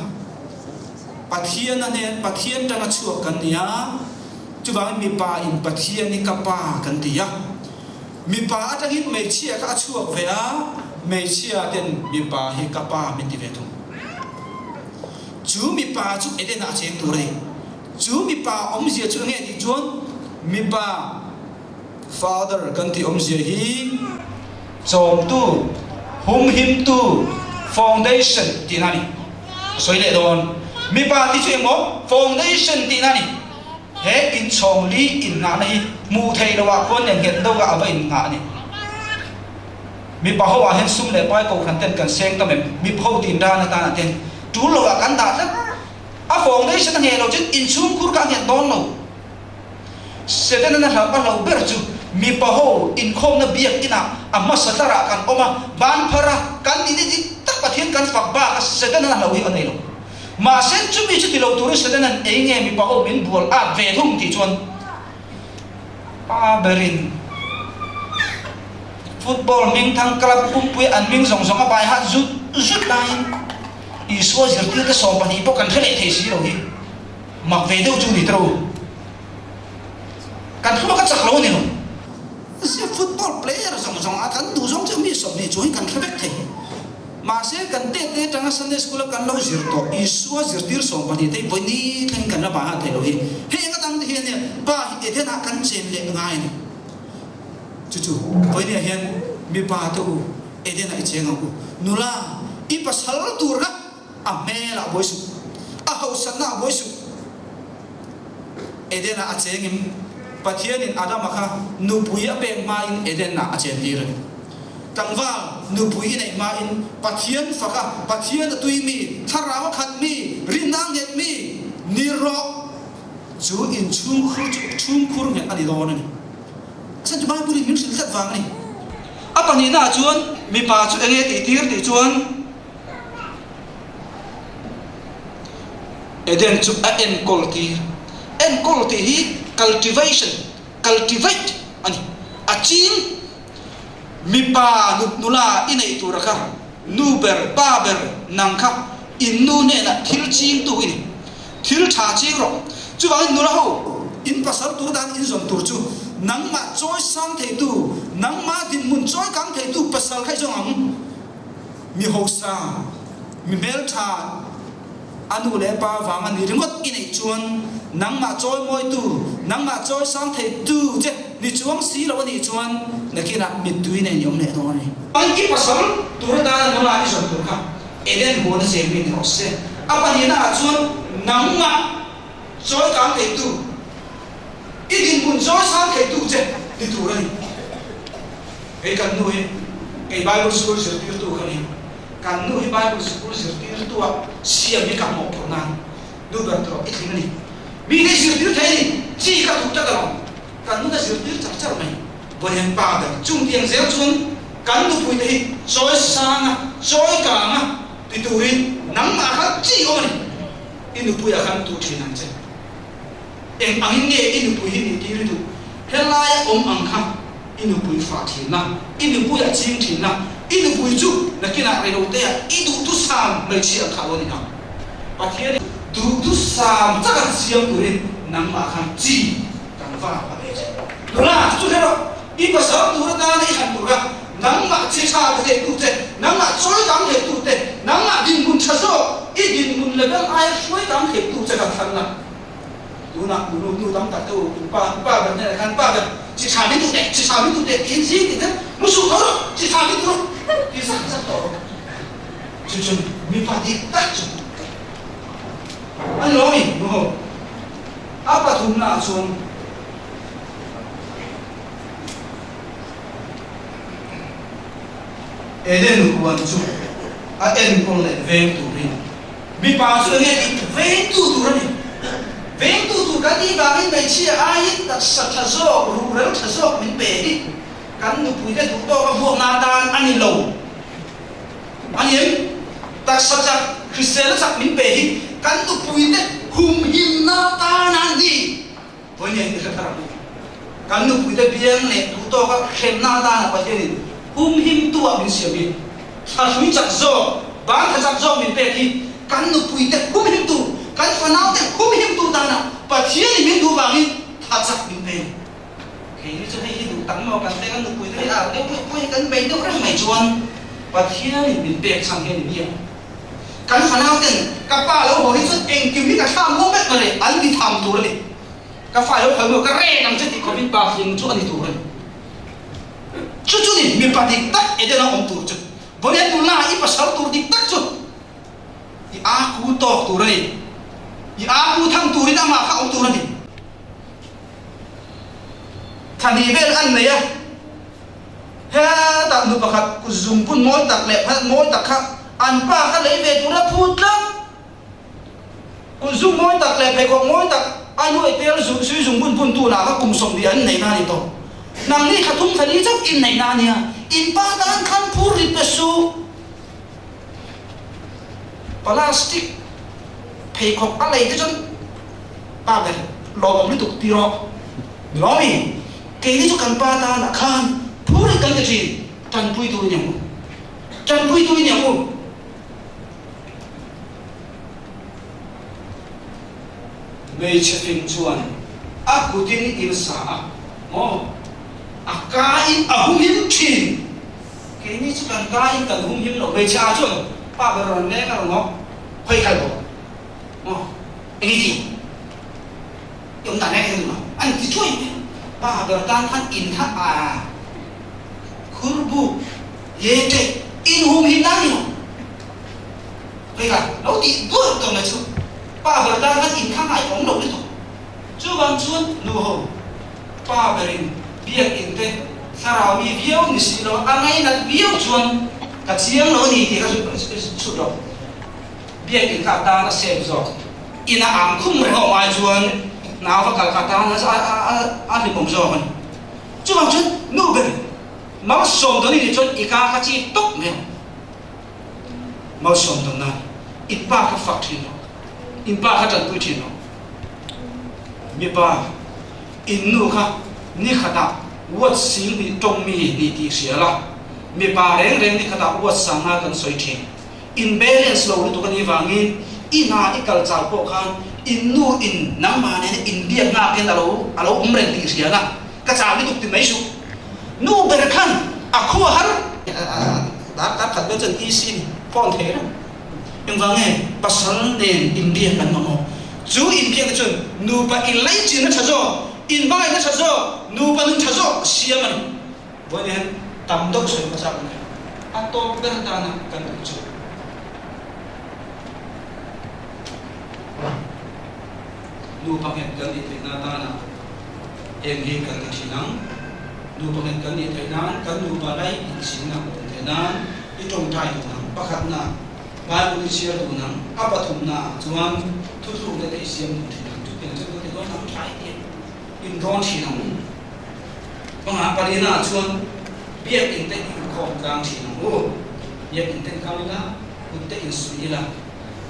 Pathian a hnen, Pathian tana chhuak kan ni a. Chuvangin mipa in Pathian hi ka pa kan ti a. Mipa aṭangin hmeichhia kha a chhuak ve a, hmeichhia ten mipa hi ka pa min ti ve thung. Chu mipa chu Eden-ah a cheng tur a ni. Chu mipa awmzia chu enge tih chuan mipa, father kan tih awmzia hi chawmtu, humhimtu, foundation tihna a ni. Sawi leh dawn. Mipa tih chu eng maw? Foundation tihna a ni. He inchhawng li innghahna hi hmuh theih loah khuan nen nghet deuhah a va innghah a ni. Mipa ho ah hian sum leh pai kohhran ten kan seng tam em? Mipa ho tin dan atan ah ten tul loah kan dah tlat. A foundation a ngheh lo chuan inchhungkhur kha a nghet dawn lo. Setanan a hlauh, a hlauh ber chu mipa ho inkhawmna biak inah a hmasa tlarah kan awm a, ban phara kan ni ni dik tak Pathian kan fak bak a, Setanan a hlauh hi a nei lo. Mahse, chumi chu ti lo turin Setanan ei nge mipa ho min bual ak ve thung tih chuan, pa berin football hmingthang club pumpui an hming zawng zawng a bai hat zut zut laiin Isua zirtirte sawm pahnih pawh kan hre leh thei si lo hi. Mak ve deuh chu ni tro. Kan hre mak a chak lo ni lo. Football player zawng zawng a kan duh zawng chu mi sawm hnih chu hi kan hre vek thei. Mahse, kan tete tanga Sunday school a kan lo zir tawh, Isua zirtir sawm pahnih te vawi ni thlengin kan la baihat thei lo hi. Hei eng a tam te hian nia, pa hi Eden-ah kan chen leh ngai a ni. Chu chu, vawinia hian mipa te u, Eden-ah i cheng ang u. Nula, i pasal tur kha a hmelah buai suh, a hausatnaah buai suh. Eden-ah a chengin Pathianin Adama kha nupui a pek hmain Eden-ah a chentir a ni. Tlangval nupui i neih hmain Pathian fa kha, Pathian a tui mi, thlarau a khat mi, rinna a nghet mi ni rawh. Chu inchhungkhur chu, chhungkhur nghet a ni dawn a ni. A chhan chu Bible-in min hrilh tlat vang a ni. A pahnihnaah chuan mipa chu eng nge tihtir tih chuan, Eden chu a enkawl tir. Enkawl tih hi cultivation, cultivate a ni. A ching, mipa nu, nula i neih tura kha, nu ber, pa ber, nang kha in nu hnenah thil chingtu i ni. Thil ṭha ching rawh. Chuvangin nula ho, in pasal tur dan in zawn tur chu, nangmah chawisang theitu, nangmah dinhmun chawikang theitu pasal kha i zawng ang. Mi hausa, mi hmelṭha, a nu leh pa vanga ni ringawt i neih chuan, nangmah chawimawitu, nangmah chawisang theitu che ni chuang si lo a nih chuan, nakinah mittui nen i awm leh dawn a ni. An i pasal tur atana nula i zawn tur kha, Eden huana cheng mi ni rawh se. A pahnihnaah chuan, nangmah chawikang theitu, i dinhmun chawisang theitu che ni tur a ni. Hei kan nu hi, hei Bible school zirtirtu kha ni. Kan nu hi Bible school zirtirtuah siam hi ka mawhphurhna a ni. Nu ber tawh i tling a ni. Mite zirtir thei a ni, chi ka duh tak alawm. Kan nun a zirtir char char mai. Vawiin pa ber chung tiang zel chuan kan nupui te hi chawisanga, chawikanga ti turin nangmah kha chi awm a ni. I nupui a khan tu ṭhin ang che. Eng angin nge i nupui hi ni tir i duh? Helaia awm ang kha i nupui fah ṭhinna, i nupui a ching ṭhinna, i nupui chu nakinah rei lo te a i duhtu sam hmeichhia ang kha lo ni ang. Pathian duhtu sam chak a siam turin nangmah khan chi kan va a ve che. Nula chu hre rawh, i pasal tur atana i han tur kha, nangmah chi ṭha theitu che, nangmah chawi tang theitu te, nangmah dinhmun ṭha zawk, i dinhmun level aia hruai tang theitu che kan thlang na. Tunah nu, nu, nu tam tak te u, pa, pa ber nen khan pa ber, chi ṭha min tu te, chi ṭha min tu te, tiin zing ti te, musuh tawh rawh, chi ṭha min tu rawh, ti zak zak tawh rawh. Chu chun mipa dik tak chu. An lawm i, nu ho. A pathumna chuan, Eden huan chu a enkawl leh veng turin, mipa chu enge tih vengtu tur a ni. Vengtu tur kan nih vangin hmeichhia aiin taksa ṭha zawk, ruhrel ṭha zawk min pe hi kan nupuite duh tawka vuakna atan a ni lo. A ni em? Taksa chak, Kristian chak min pe hi kan nupuite humhimna atan a ni. Vawiin hian i hre thar ang u. Kan nupuite biang leh duh tawka hremna atana Pathianin humhimtuah min siam hi. Ṭha hlui chak zawk, bang ṭha chak zawk min pek hi kan nupuite humhimtu, kan fanaute humhimtu tana Pathianin min duh vangin ṭha chak min pe. Keini chu hei hi duh tak maw, kan te kan nupuite hi a deuh pui pui kan bei deuh reng mai chuan Pathianin min pek chhan hian in hian. Kan fanauten ka pa lo haw hi chuan engkim hi ka thlam ngawt mek mah le, an ni tham tur a ni. Ka fa lo khawih maw, ka rek ang che tih khawmin pa hring chu a ni tur a ni. Chu chu ni mipa dik tak Eden-a awm tur chu. Vawiin nula i pasal tur dik tak chu. I aku tawk tur a ni. I aku thang turin amah kha awm tur a ni. Thla hnih vel an nei a. Hetah nu pakhat kut zung bun mawi tak leh pakhat mawi tak kha an pa kha lei ve tura phut tlang. Kut zung mawi tak leh pheikhawk mawi tak a nuai tel zu-, sui zung bun bun tunah kha kum sawmhnih an neihna a ni tawh. Nangni thla thum thla li chauh in neihna a nia. In pa tan khan phur rit pe su. Plastic pheikhawk a lei te chuan pa ber lawmawm lutuk ti rawh. Ni lawm i? Keini chu kan pa tan a khan phur rit kan ti ṭhin. Ṭanpui tur i ni ang u. Ṭanpui tur i ni ang u. Hmeichhe fing chuan a kutin in sa a, maw? A kain a humhim ṭhin. Kei Eni chu kan kai in kan humhim lo, hmeichhia chuan pa ber rawn leng a rawng aw, khoi kal bo. Aw, eni ti. I awm dan a en lo. An ti thuai mai. Pa ber tan khan in kha a. Khurbu, ye te, in humhim dan ni lo. Khoi kal, lo ti buai tawh mai chu. Pa ber tan khan in kha ngai awm lo ni tawh. Chuvang chuan nu ho, pa berin biak in te, thlarau mi viau ni si lo, a ngainat viau chuan ka chiang lo a ni tih ka sut, sut, sut lo. Biak in kha a tan a sep zawk. In a ang khum reng awm ai chuan nau va kal kha tan a, a, a, a, a hlim awm zawk a ni. Chuvang chuan nu ber malsawm dawn i nih chuan i ka kha chi tawp mai. Malsawm dawn nan, in pa kha fak ṭhin rawh, in pa kha ṭanpui ṭhin rawh. Mipa, in nu kha ni khatah watt sing hnih ṭawng mi ni tih hria la, mipa reng reng ni khatah watt sanga kan sawi ṭhin. In balance lo lutuk a nih vangin, ina i kal chau pawh khan, in nu in nangmah nena in biak nghak hian a lo, a lo awm reng tih hria la. Ka chau lutuk ti mai suh. Nu ber khan a khua har. A, a, a, dar, dar khat vel chuan E C ni, phone thei reng. Engvang nge pasal nen inbiak kan mamawh? Chu inbiakna chuan nupa inlaichilna ṭha zawk, inhmangaihna ṭha zawk, nupa nun ṭha zawk siam a ni. Vawiin hian tam deuh sawi ka chak a ni. A tawp ber dana kan duh chu. Nupa nghet kan nih theihna atana heng hi kan la ṭhin ang. Nupa nghet kan nih theih nan, kan nupa lai inchhingna kan theih nan, i ṭawngṭai dun ang. Pakhatna, Bible i chhiar dun ang. A pathumna chuan thutlukna te i siam dun ṭhin ang. Chutiang chuan kan ti dawn ang ṭha i ti. Indawn ṭhin ang. Bangah palina chuan biak in te inkhawm tlang ṭhin ang u. Biak in te inkal ila, kut te insuih ila.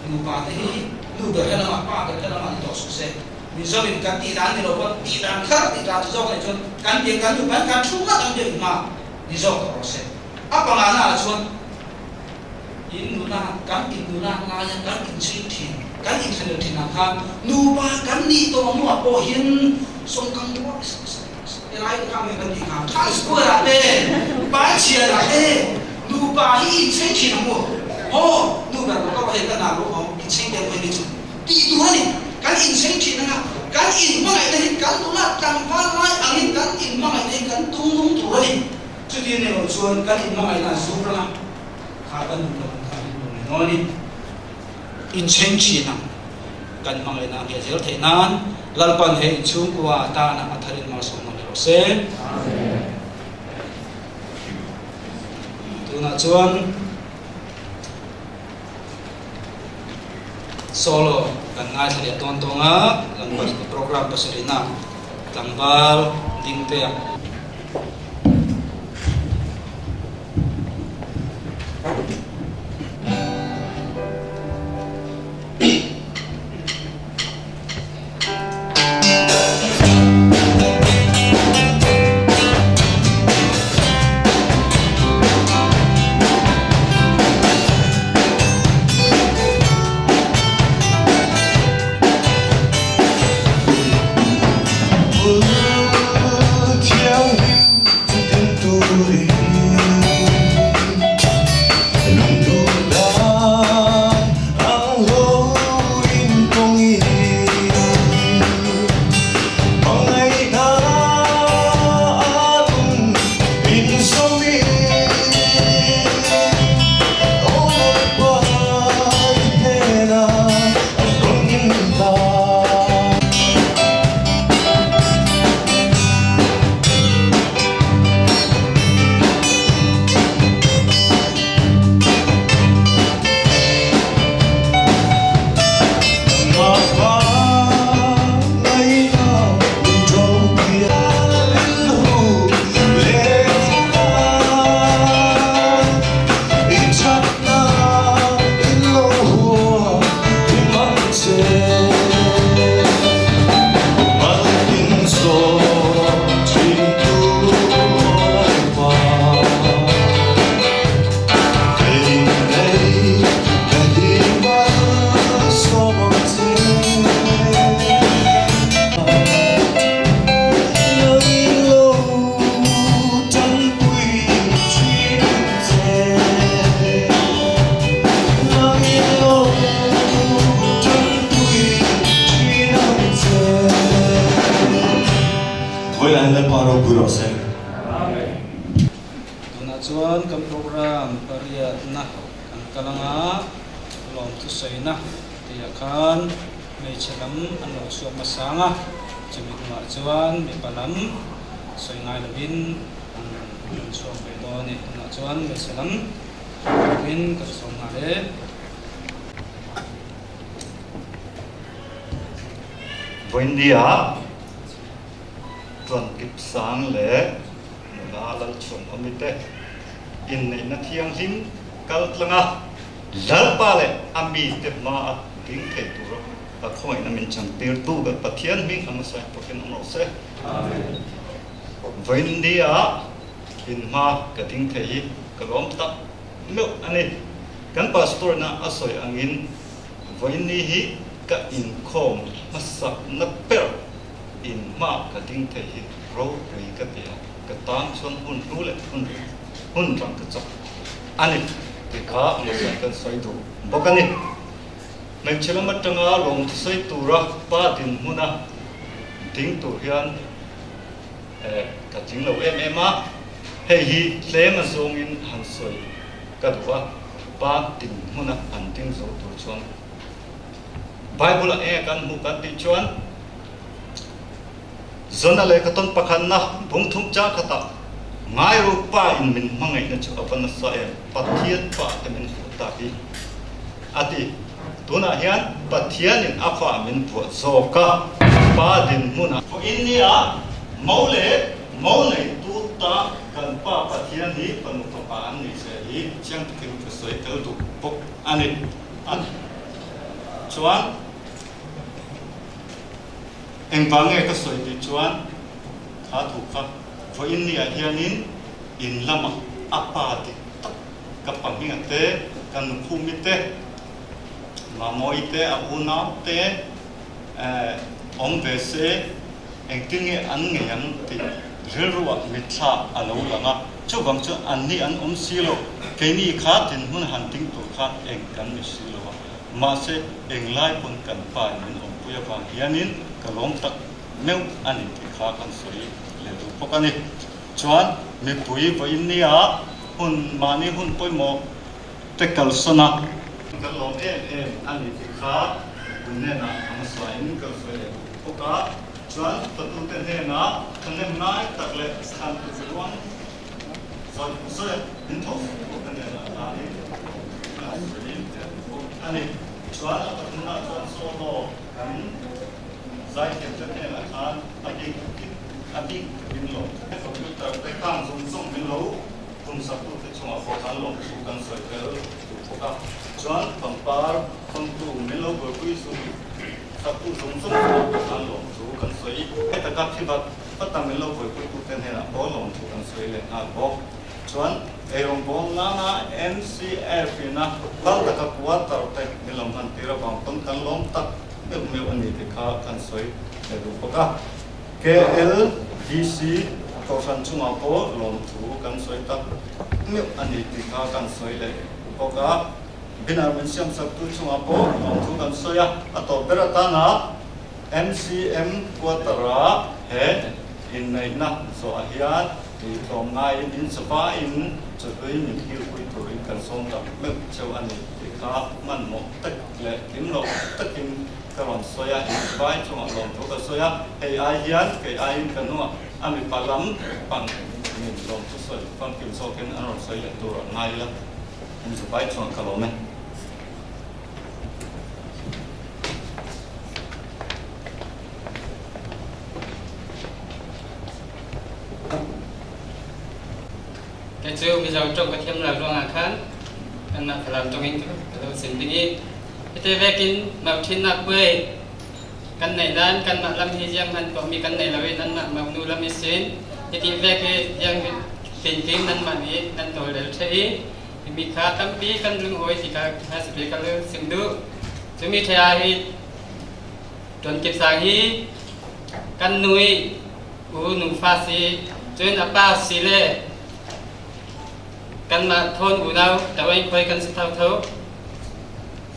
Nupa te hi nu ber hre lamah, pa ber hre lamah ni tawh suh se. Mizomin kan tih dan ni lo pawh, tih dan thar tih dan chu zawk a nih chuan kan biak kan nupa kan thu ngah kan biak in hma ni zawk tawh rawh se. A pangana chuan in nula, kan in nula laia kan inchhing ṭhin, kan inthlanir ṭhin ang khan, nupa kan nih tawh hnuah pawh hian sawmkang ruak, helai kha nge kan tih kha, Times Square-ah te, Paichhiatah te, nupa hi inchhing ṭhin ang u. Aw, nu ber ka hei ka na lo awm, inchhing te pawh hi chu. Tih tur a ni, kan inchhing ṭhin ang a, kan inhmangaihna hi kan nula tlangval lai angin kan inhmangaihna hi kan tungnung tur a ni. Chuti a ni lo chuan kan inhmangaihna zuk rang a. Kha kan nun lo, kha kan nun lo ni. Inchhing ṭhin ang, kan hmangaihna nge zel theih nan, Lalpan he inchhungkua tana a tharin malsawm nawn ni rawh se. Tunah chuan solo kan ngaithla leh dawn tawng a, kan program pasarihna tlangval Dingtea. Tunah chuan kan program pariatna kan kal anga, lawmthu sawina tih ah khan hmeichhe lam an lo chhuak hmasa ang a, chumi hnungah chuan mipa lam sawi ngai lovin an rawn chhuak ve dawn a ni. Tunah chuan hmeichhe lam min kan sawm nghal e. Vawiin nia Tuan Kipsang leh Nula Lalchhuanawmi te inneihna thianghlim kal tlanga Lalpa leh a mite hmaa ding thei tura a khawngaihna min chantirtu kan Pathian hming a hmasa in pawkin awm rawh se. Amen. Vawiin nia in hma ka ding thei hi ka lawm tak meuh a ni. Kan pastor-in a sawi angin, vawiin ni hi ka inkhawm hmasakna ber in hma ka ding thei hi ropui ka ti a, ka tan chuan hun hnu leh hun, hun rang ka chak a ni tih kha hmasa kan sawi duh bawk a ni. Hmeichhe lam aṭanga lawmthu sawi tura pa dinhmuna ding tur hian, eh, ka tling lo em em a, hei hi tlem a zawngin han sawi ka duh a, pa dinhmuna han ding zo tur chuan Bible-ah eng kan hmu kan tih chuan, Jona lehkhaton pakhatna bung thum chang khatah, "Ngai ro, Pa in min hmangaihna chu a va nasa em, Pathian Pa te min hmuh ta hi," a ti. Tunah hian Pathianin a fa min puah zawk a, pa dinhmunah. Vawiin nia mo leh mo neitu ta kan Pa Pathian hi fanu fapa an ni che hi chiang takin ka sawi tel duh bawk a ni. A, chuan, engvang nge ka sawi tih chuan, kha thu kha, vawiin niah hianin in lamah a pa dik tak ka pahminga te, ka nukhumi te, Mamawi te, a unau te, eh, awm ve se, engtin nge an ngei ang tih rilruah mitthla a lo lang a, chuvang chuan an ni an awm si lo, keini kha dinhmun han ding tur khan eng kan ni si lo a. Mahse, eng lai pawn kan pa in min awmpui avang hianin ka lawm tak meuh a ni tih kha kan sawi leh duh bawk a ni. Chuan mipui vawiin nia hun, mahni hun pawimawh te kalsawna kan lawm em em a ni tih kha hun hnenah a hmasain kan sawi leh duh bawk a. Chuan fatute hnenah thahnem ngai tak leh thlan chu chuan Sawi, sawi, min tho suh kan hnenah khan a ni. Chuan a pathumna chuan solo kan zaithiam te hnenah khan a bik, a bik min lo. Computer te khang zawng zawng min lo hun saktu te chungah pawh khan lawmthu kan sawi tel duh bawk a. Chuan pangpar fangtu min lo buaipui suh saktu zawng zawng chungah pawh khan lawmthu kan sawi. Hetaka phivat Patang min lo buaipuitute hnenah pawh lawmthu kan sawi leh nghal bawk. Chuan eirawngbawl nana M C F ina kal taka quarter te min lo hman tir avang pawn kan lawm tak meuh meuh a ni tih kha kan sawi leh duh bawk a. K L D C kohhran chungah pawh lawmthu kan sawi tak meuh a ni tih kha kan sawi leh duh bawk a. Banner min siam saktu chungah pawh lawmthu kan sawi a, a tawp ber atana M C M quarter-a he inneihna zawhah hian tlawm ngaiin in zavaiin chawhlui min thilpui turin kan sawm tak meuh cheu a ni tih kha hmanhmawh tak leh tlim lo takin ka rawn sawi a, in zavai chungah lawmthu ka sawi a, hei ai hian kei aiin ka hnungah a mipa lam pang min lawmthu sawi famkim zawkin an rawn sawi leh tur a ngai ila. Hmeichhe vai chuan ka lawm e. Kei chu Mizo ṭawng ka thiam lo ruangah khan kanmah Falam ṭawngin ka lo sim ding i, heti vekin mau ṭhinna puai. Kan neih nan, kanmah lam hi zianghman tawh mi kan nei lo i, nanmah monu lam i sin. Hiti vek hi ziang thinkim nanmah nih nan tawlrel ṭheh i, himi kha tampi kan lungawi ti kha hmasa ber ka lo sim duh. Chumi ṭheh a hi, Tuan Kipsang hi kan nu i u nufa si, chuan a pa si le kanmah thawn unau Tawengkhoi kan si tho tho.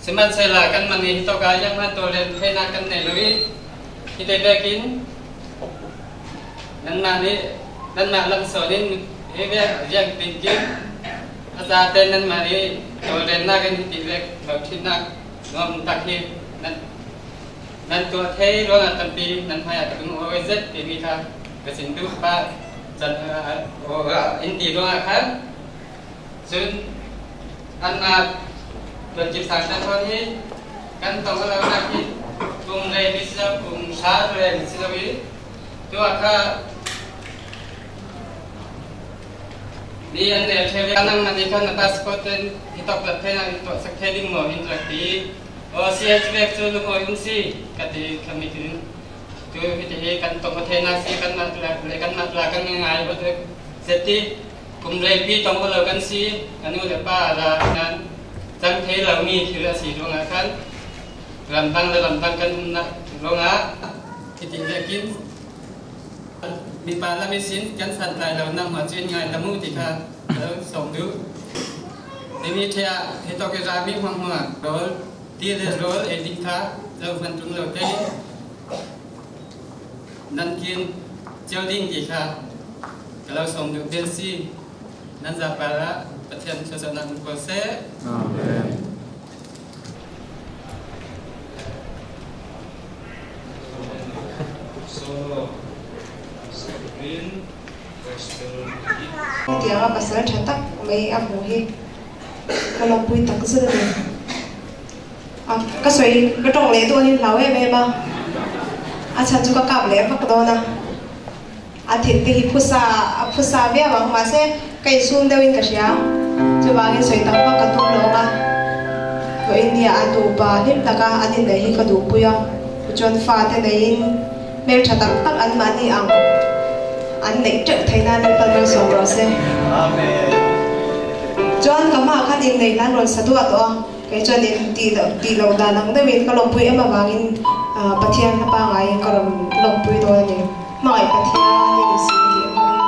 Simansela kanmah nih hi tawka zianghman tawlrel theihna kan nei lo i, hiti vekin nanmah nih, nanmah lam sawnin Hi ve, riang tingkim a zate nanmah i tawlrennak in hiti vek lo ṭhinnak nuam tak hi nan, nan tuah thei ruangah tampi nan hmaiah ka tung aw zet timi kha ka sin duh pah can, ah, aw, ah, in ti ruangah khan cun anmah tuan kip sang tan thawn hi kan tong a lo nak hi kum lei mi si lo, kum hra lei mi si lo i tuah kha mi an rel ṭheu ve. Nangmah nih khan na passport ten hi tawk lat theinak in tuahsak thei ding maw in rak ti. Aw, si a ci vek cu lungawi um si ka ti kha mi tin. Tu hiti hi kan tong aw theinak si kanmah tla le kanmah tla kan ngai aw zet ti. Kum reipi tong aw lo kan si, a nu le pa a ra nan cang thei lo mi thil a si ruangah khan ramdang le ramdang kan umnak ruangah hiti vekin mipa lam ihsin kan santlai lo nak hmah cu in ngai lam uh ti kha ka lo sawm duh. Nimi ṭheh ah hi tawk i rami hmuahhmuah rawl ti le rawl ei ding kha lo hman ṭung lo te nan kin cio ding ti kha ka lo sawm duh pen si. Nan zahpar ah Pathian thluachuahnak hmu ko seh. Amen. Tiang a pasal ṭha tak mei a hmu hi ka lawmpui tak zet a ni. A, ka soi ka ṭong leh tu a hin hlau em em a. A chan cu ka kap leh vak dawn a. A thin te hi phusa, a phusa viau a, mahse ka insum deuh in ka hria. Chuvangin soi tam bak ka tum lawng a. Vawiin ni ah a nupa hlim tak a an in neih hi ka duhpui a. Cuan fate nei in hmelṭha tak tak anmah nih ang an neih ṭeuh theihna nih palmal sawm rawh seh. Amen. Cuan ka hma khan in neih hlan rawn sa duah tawh a. Kei chuan in tih lo, tih lo dan ang deuhin ka lawmpui em avangin, ah, Pathian hla pangai in ka rawn lawmpui dawn a ni. Hmangaih Pathian in sin tih a hmang in.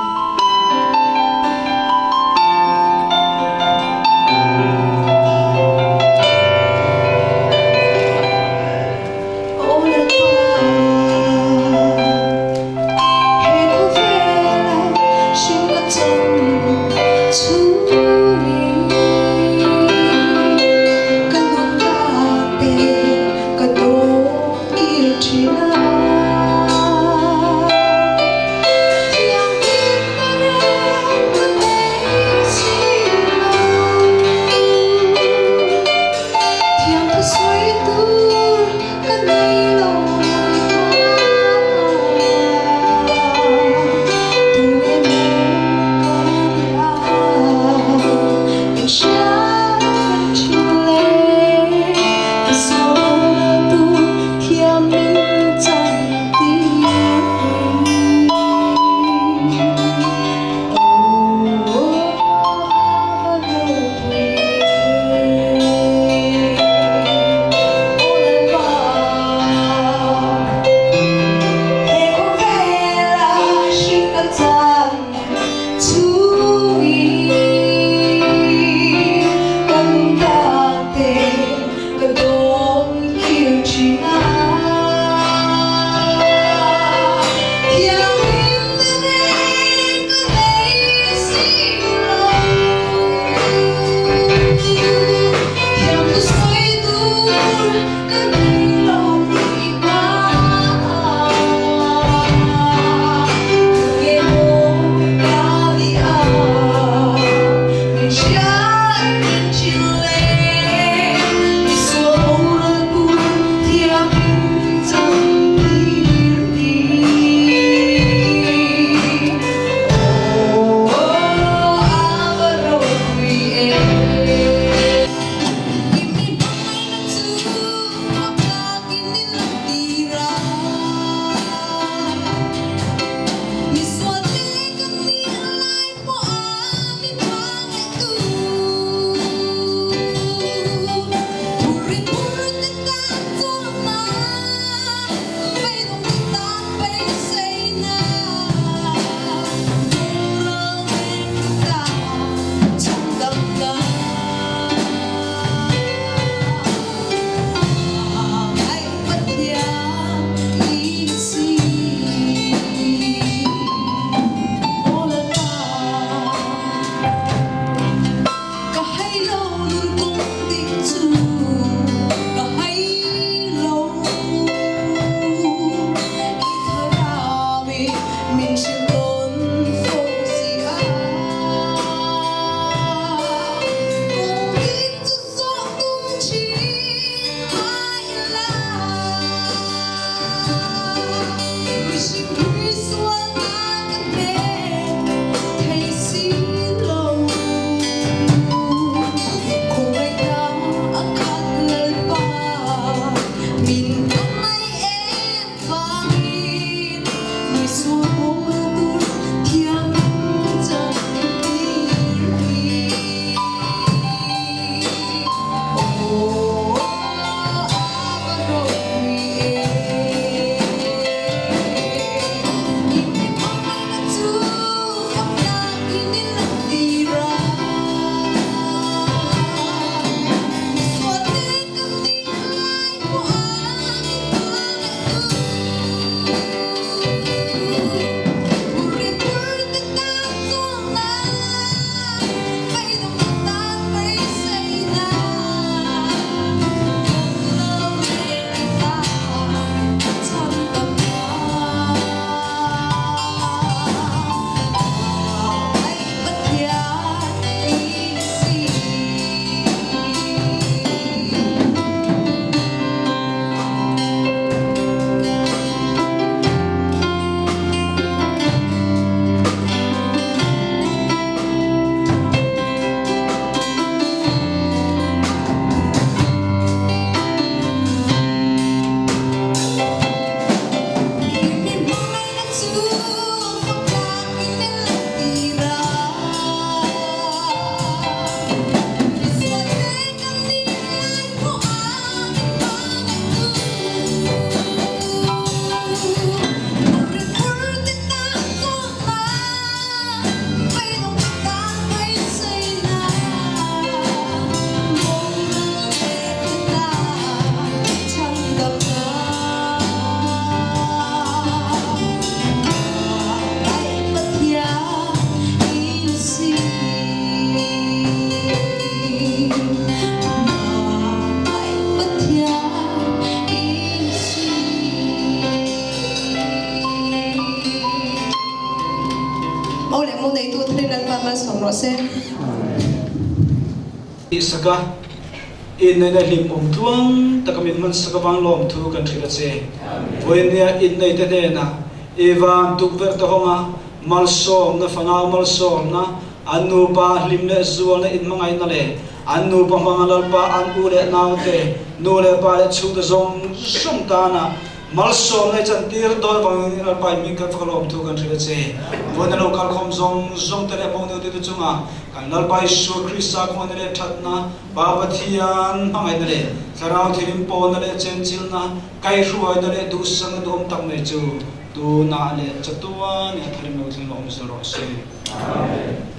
Tihsaka, in neina hlim um tluang taka min hmansak avang lawmthu kan hril a che. Vawinia in neite hnenah i van tukverhte hawnga malsawmna, fanau malsawmna, an nupa hlim leh zualna inhmangaihna leh an nupa hmanga Lalpa an u leh naute, nu leh pa leh chhungte zawng zawng tana malsawmna i chantir dawn avangin Lalpa in min kan fak lawmthu kan hril a che. Vawiina lo kalkhawm zawng zawngte leh hmang neutute chunga kan Lalpa Isua Krista khawngaihnate leh ṭhatna, Pa Pathian hmangaihna leh Thlarau Thianghlim pawlna leh chenchilna, kaihhruaina leh duhsakna duhawm tak nei chu tuna leh chatuana tharin lo thleng lo awm zel rawh se. Amen.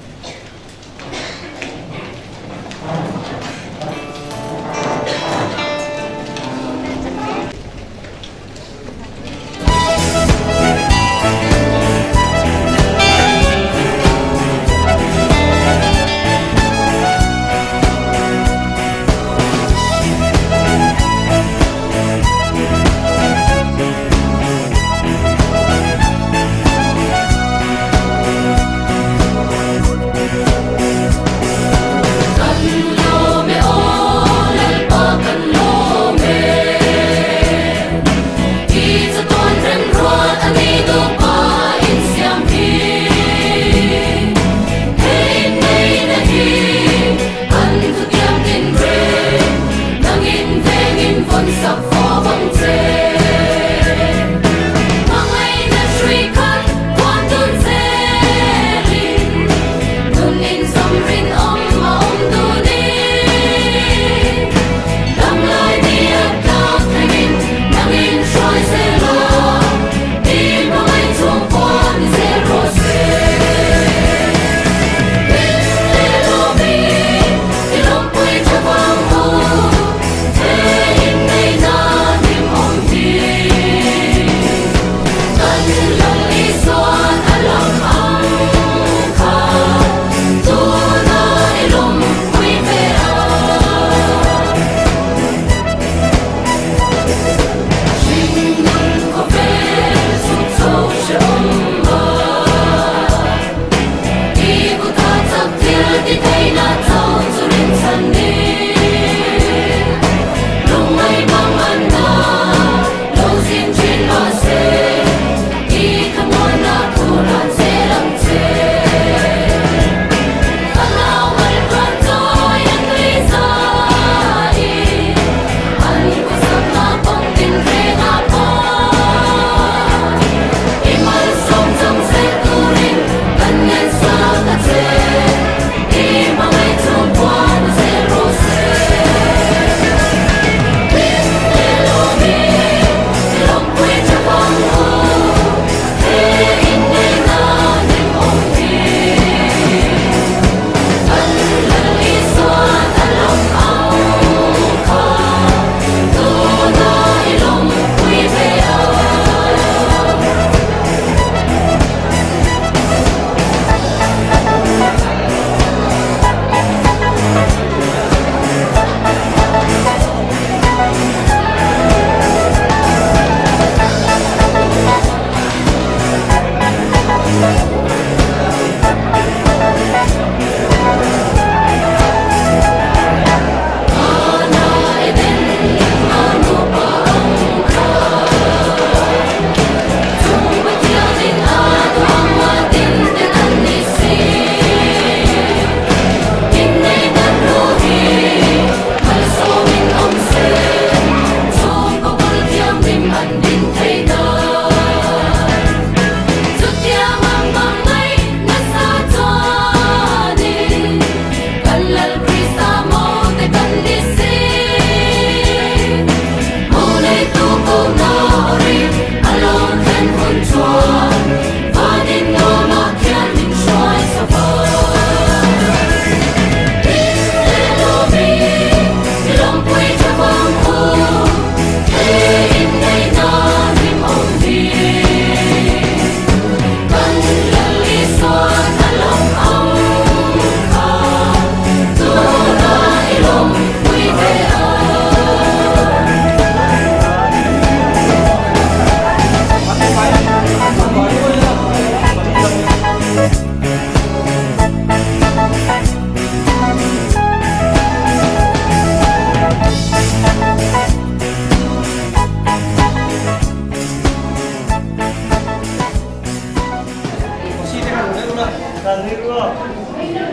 Kan ni ruo.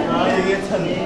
Ai, ye chan ni.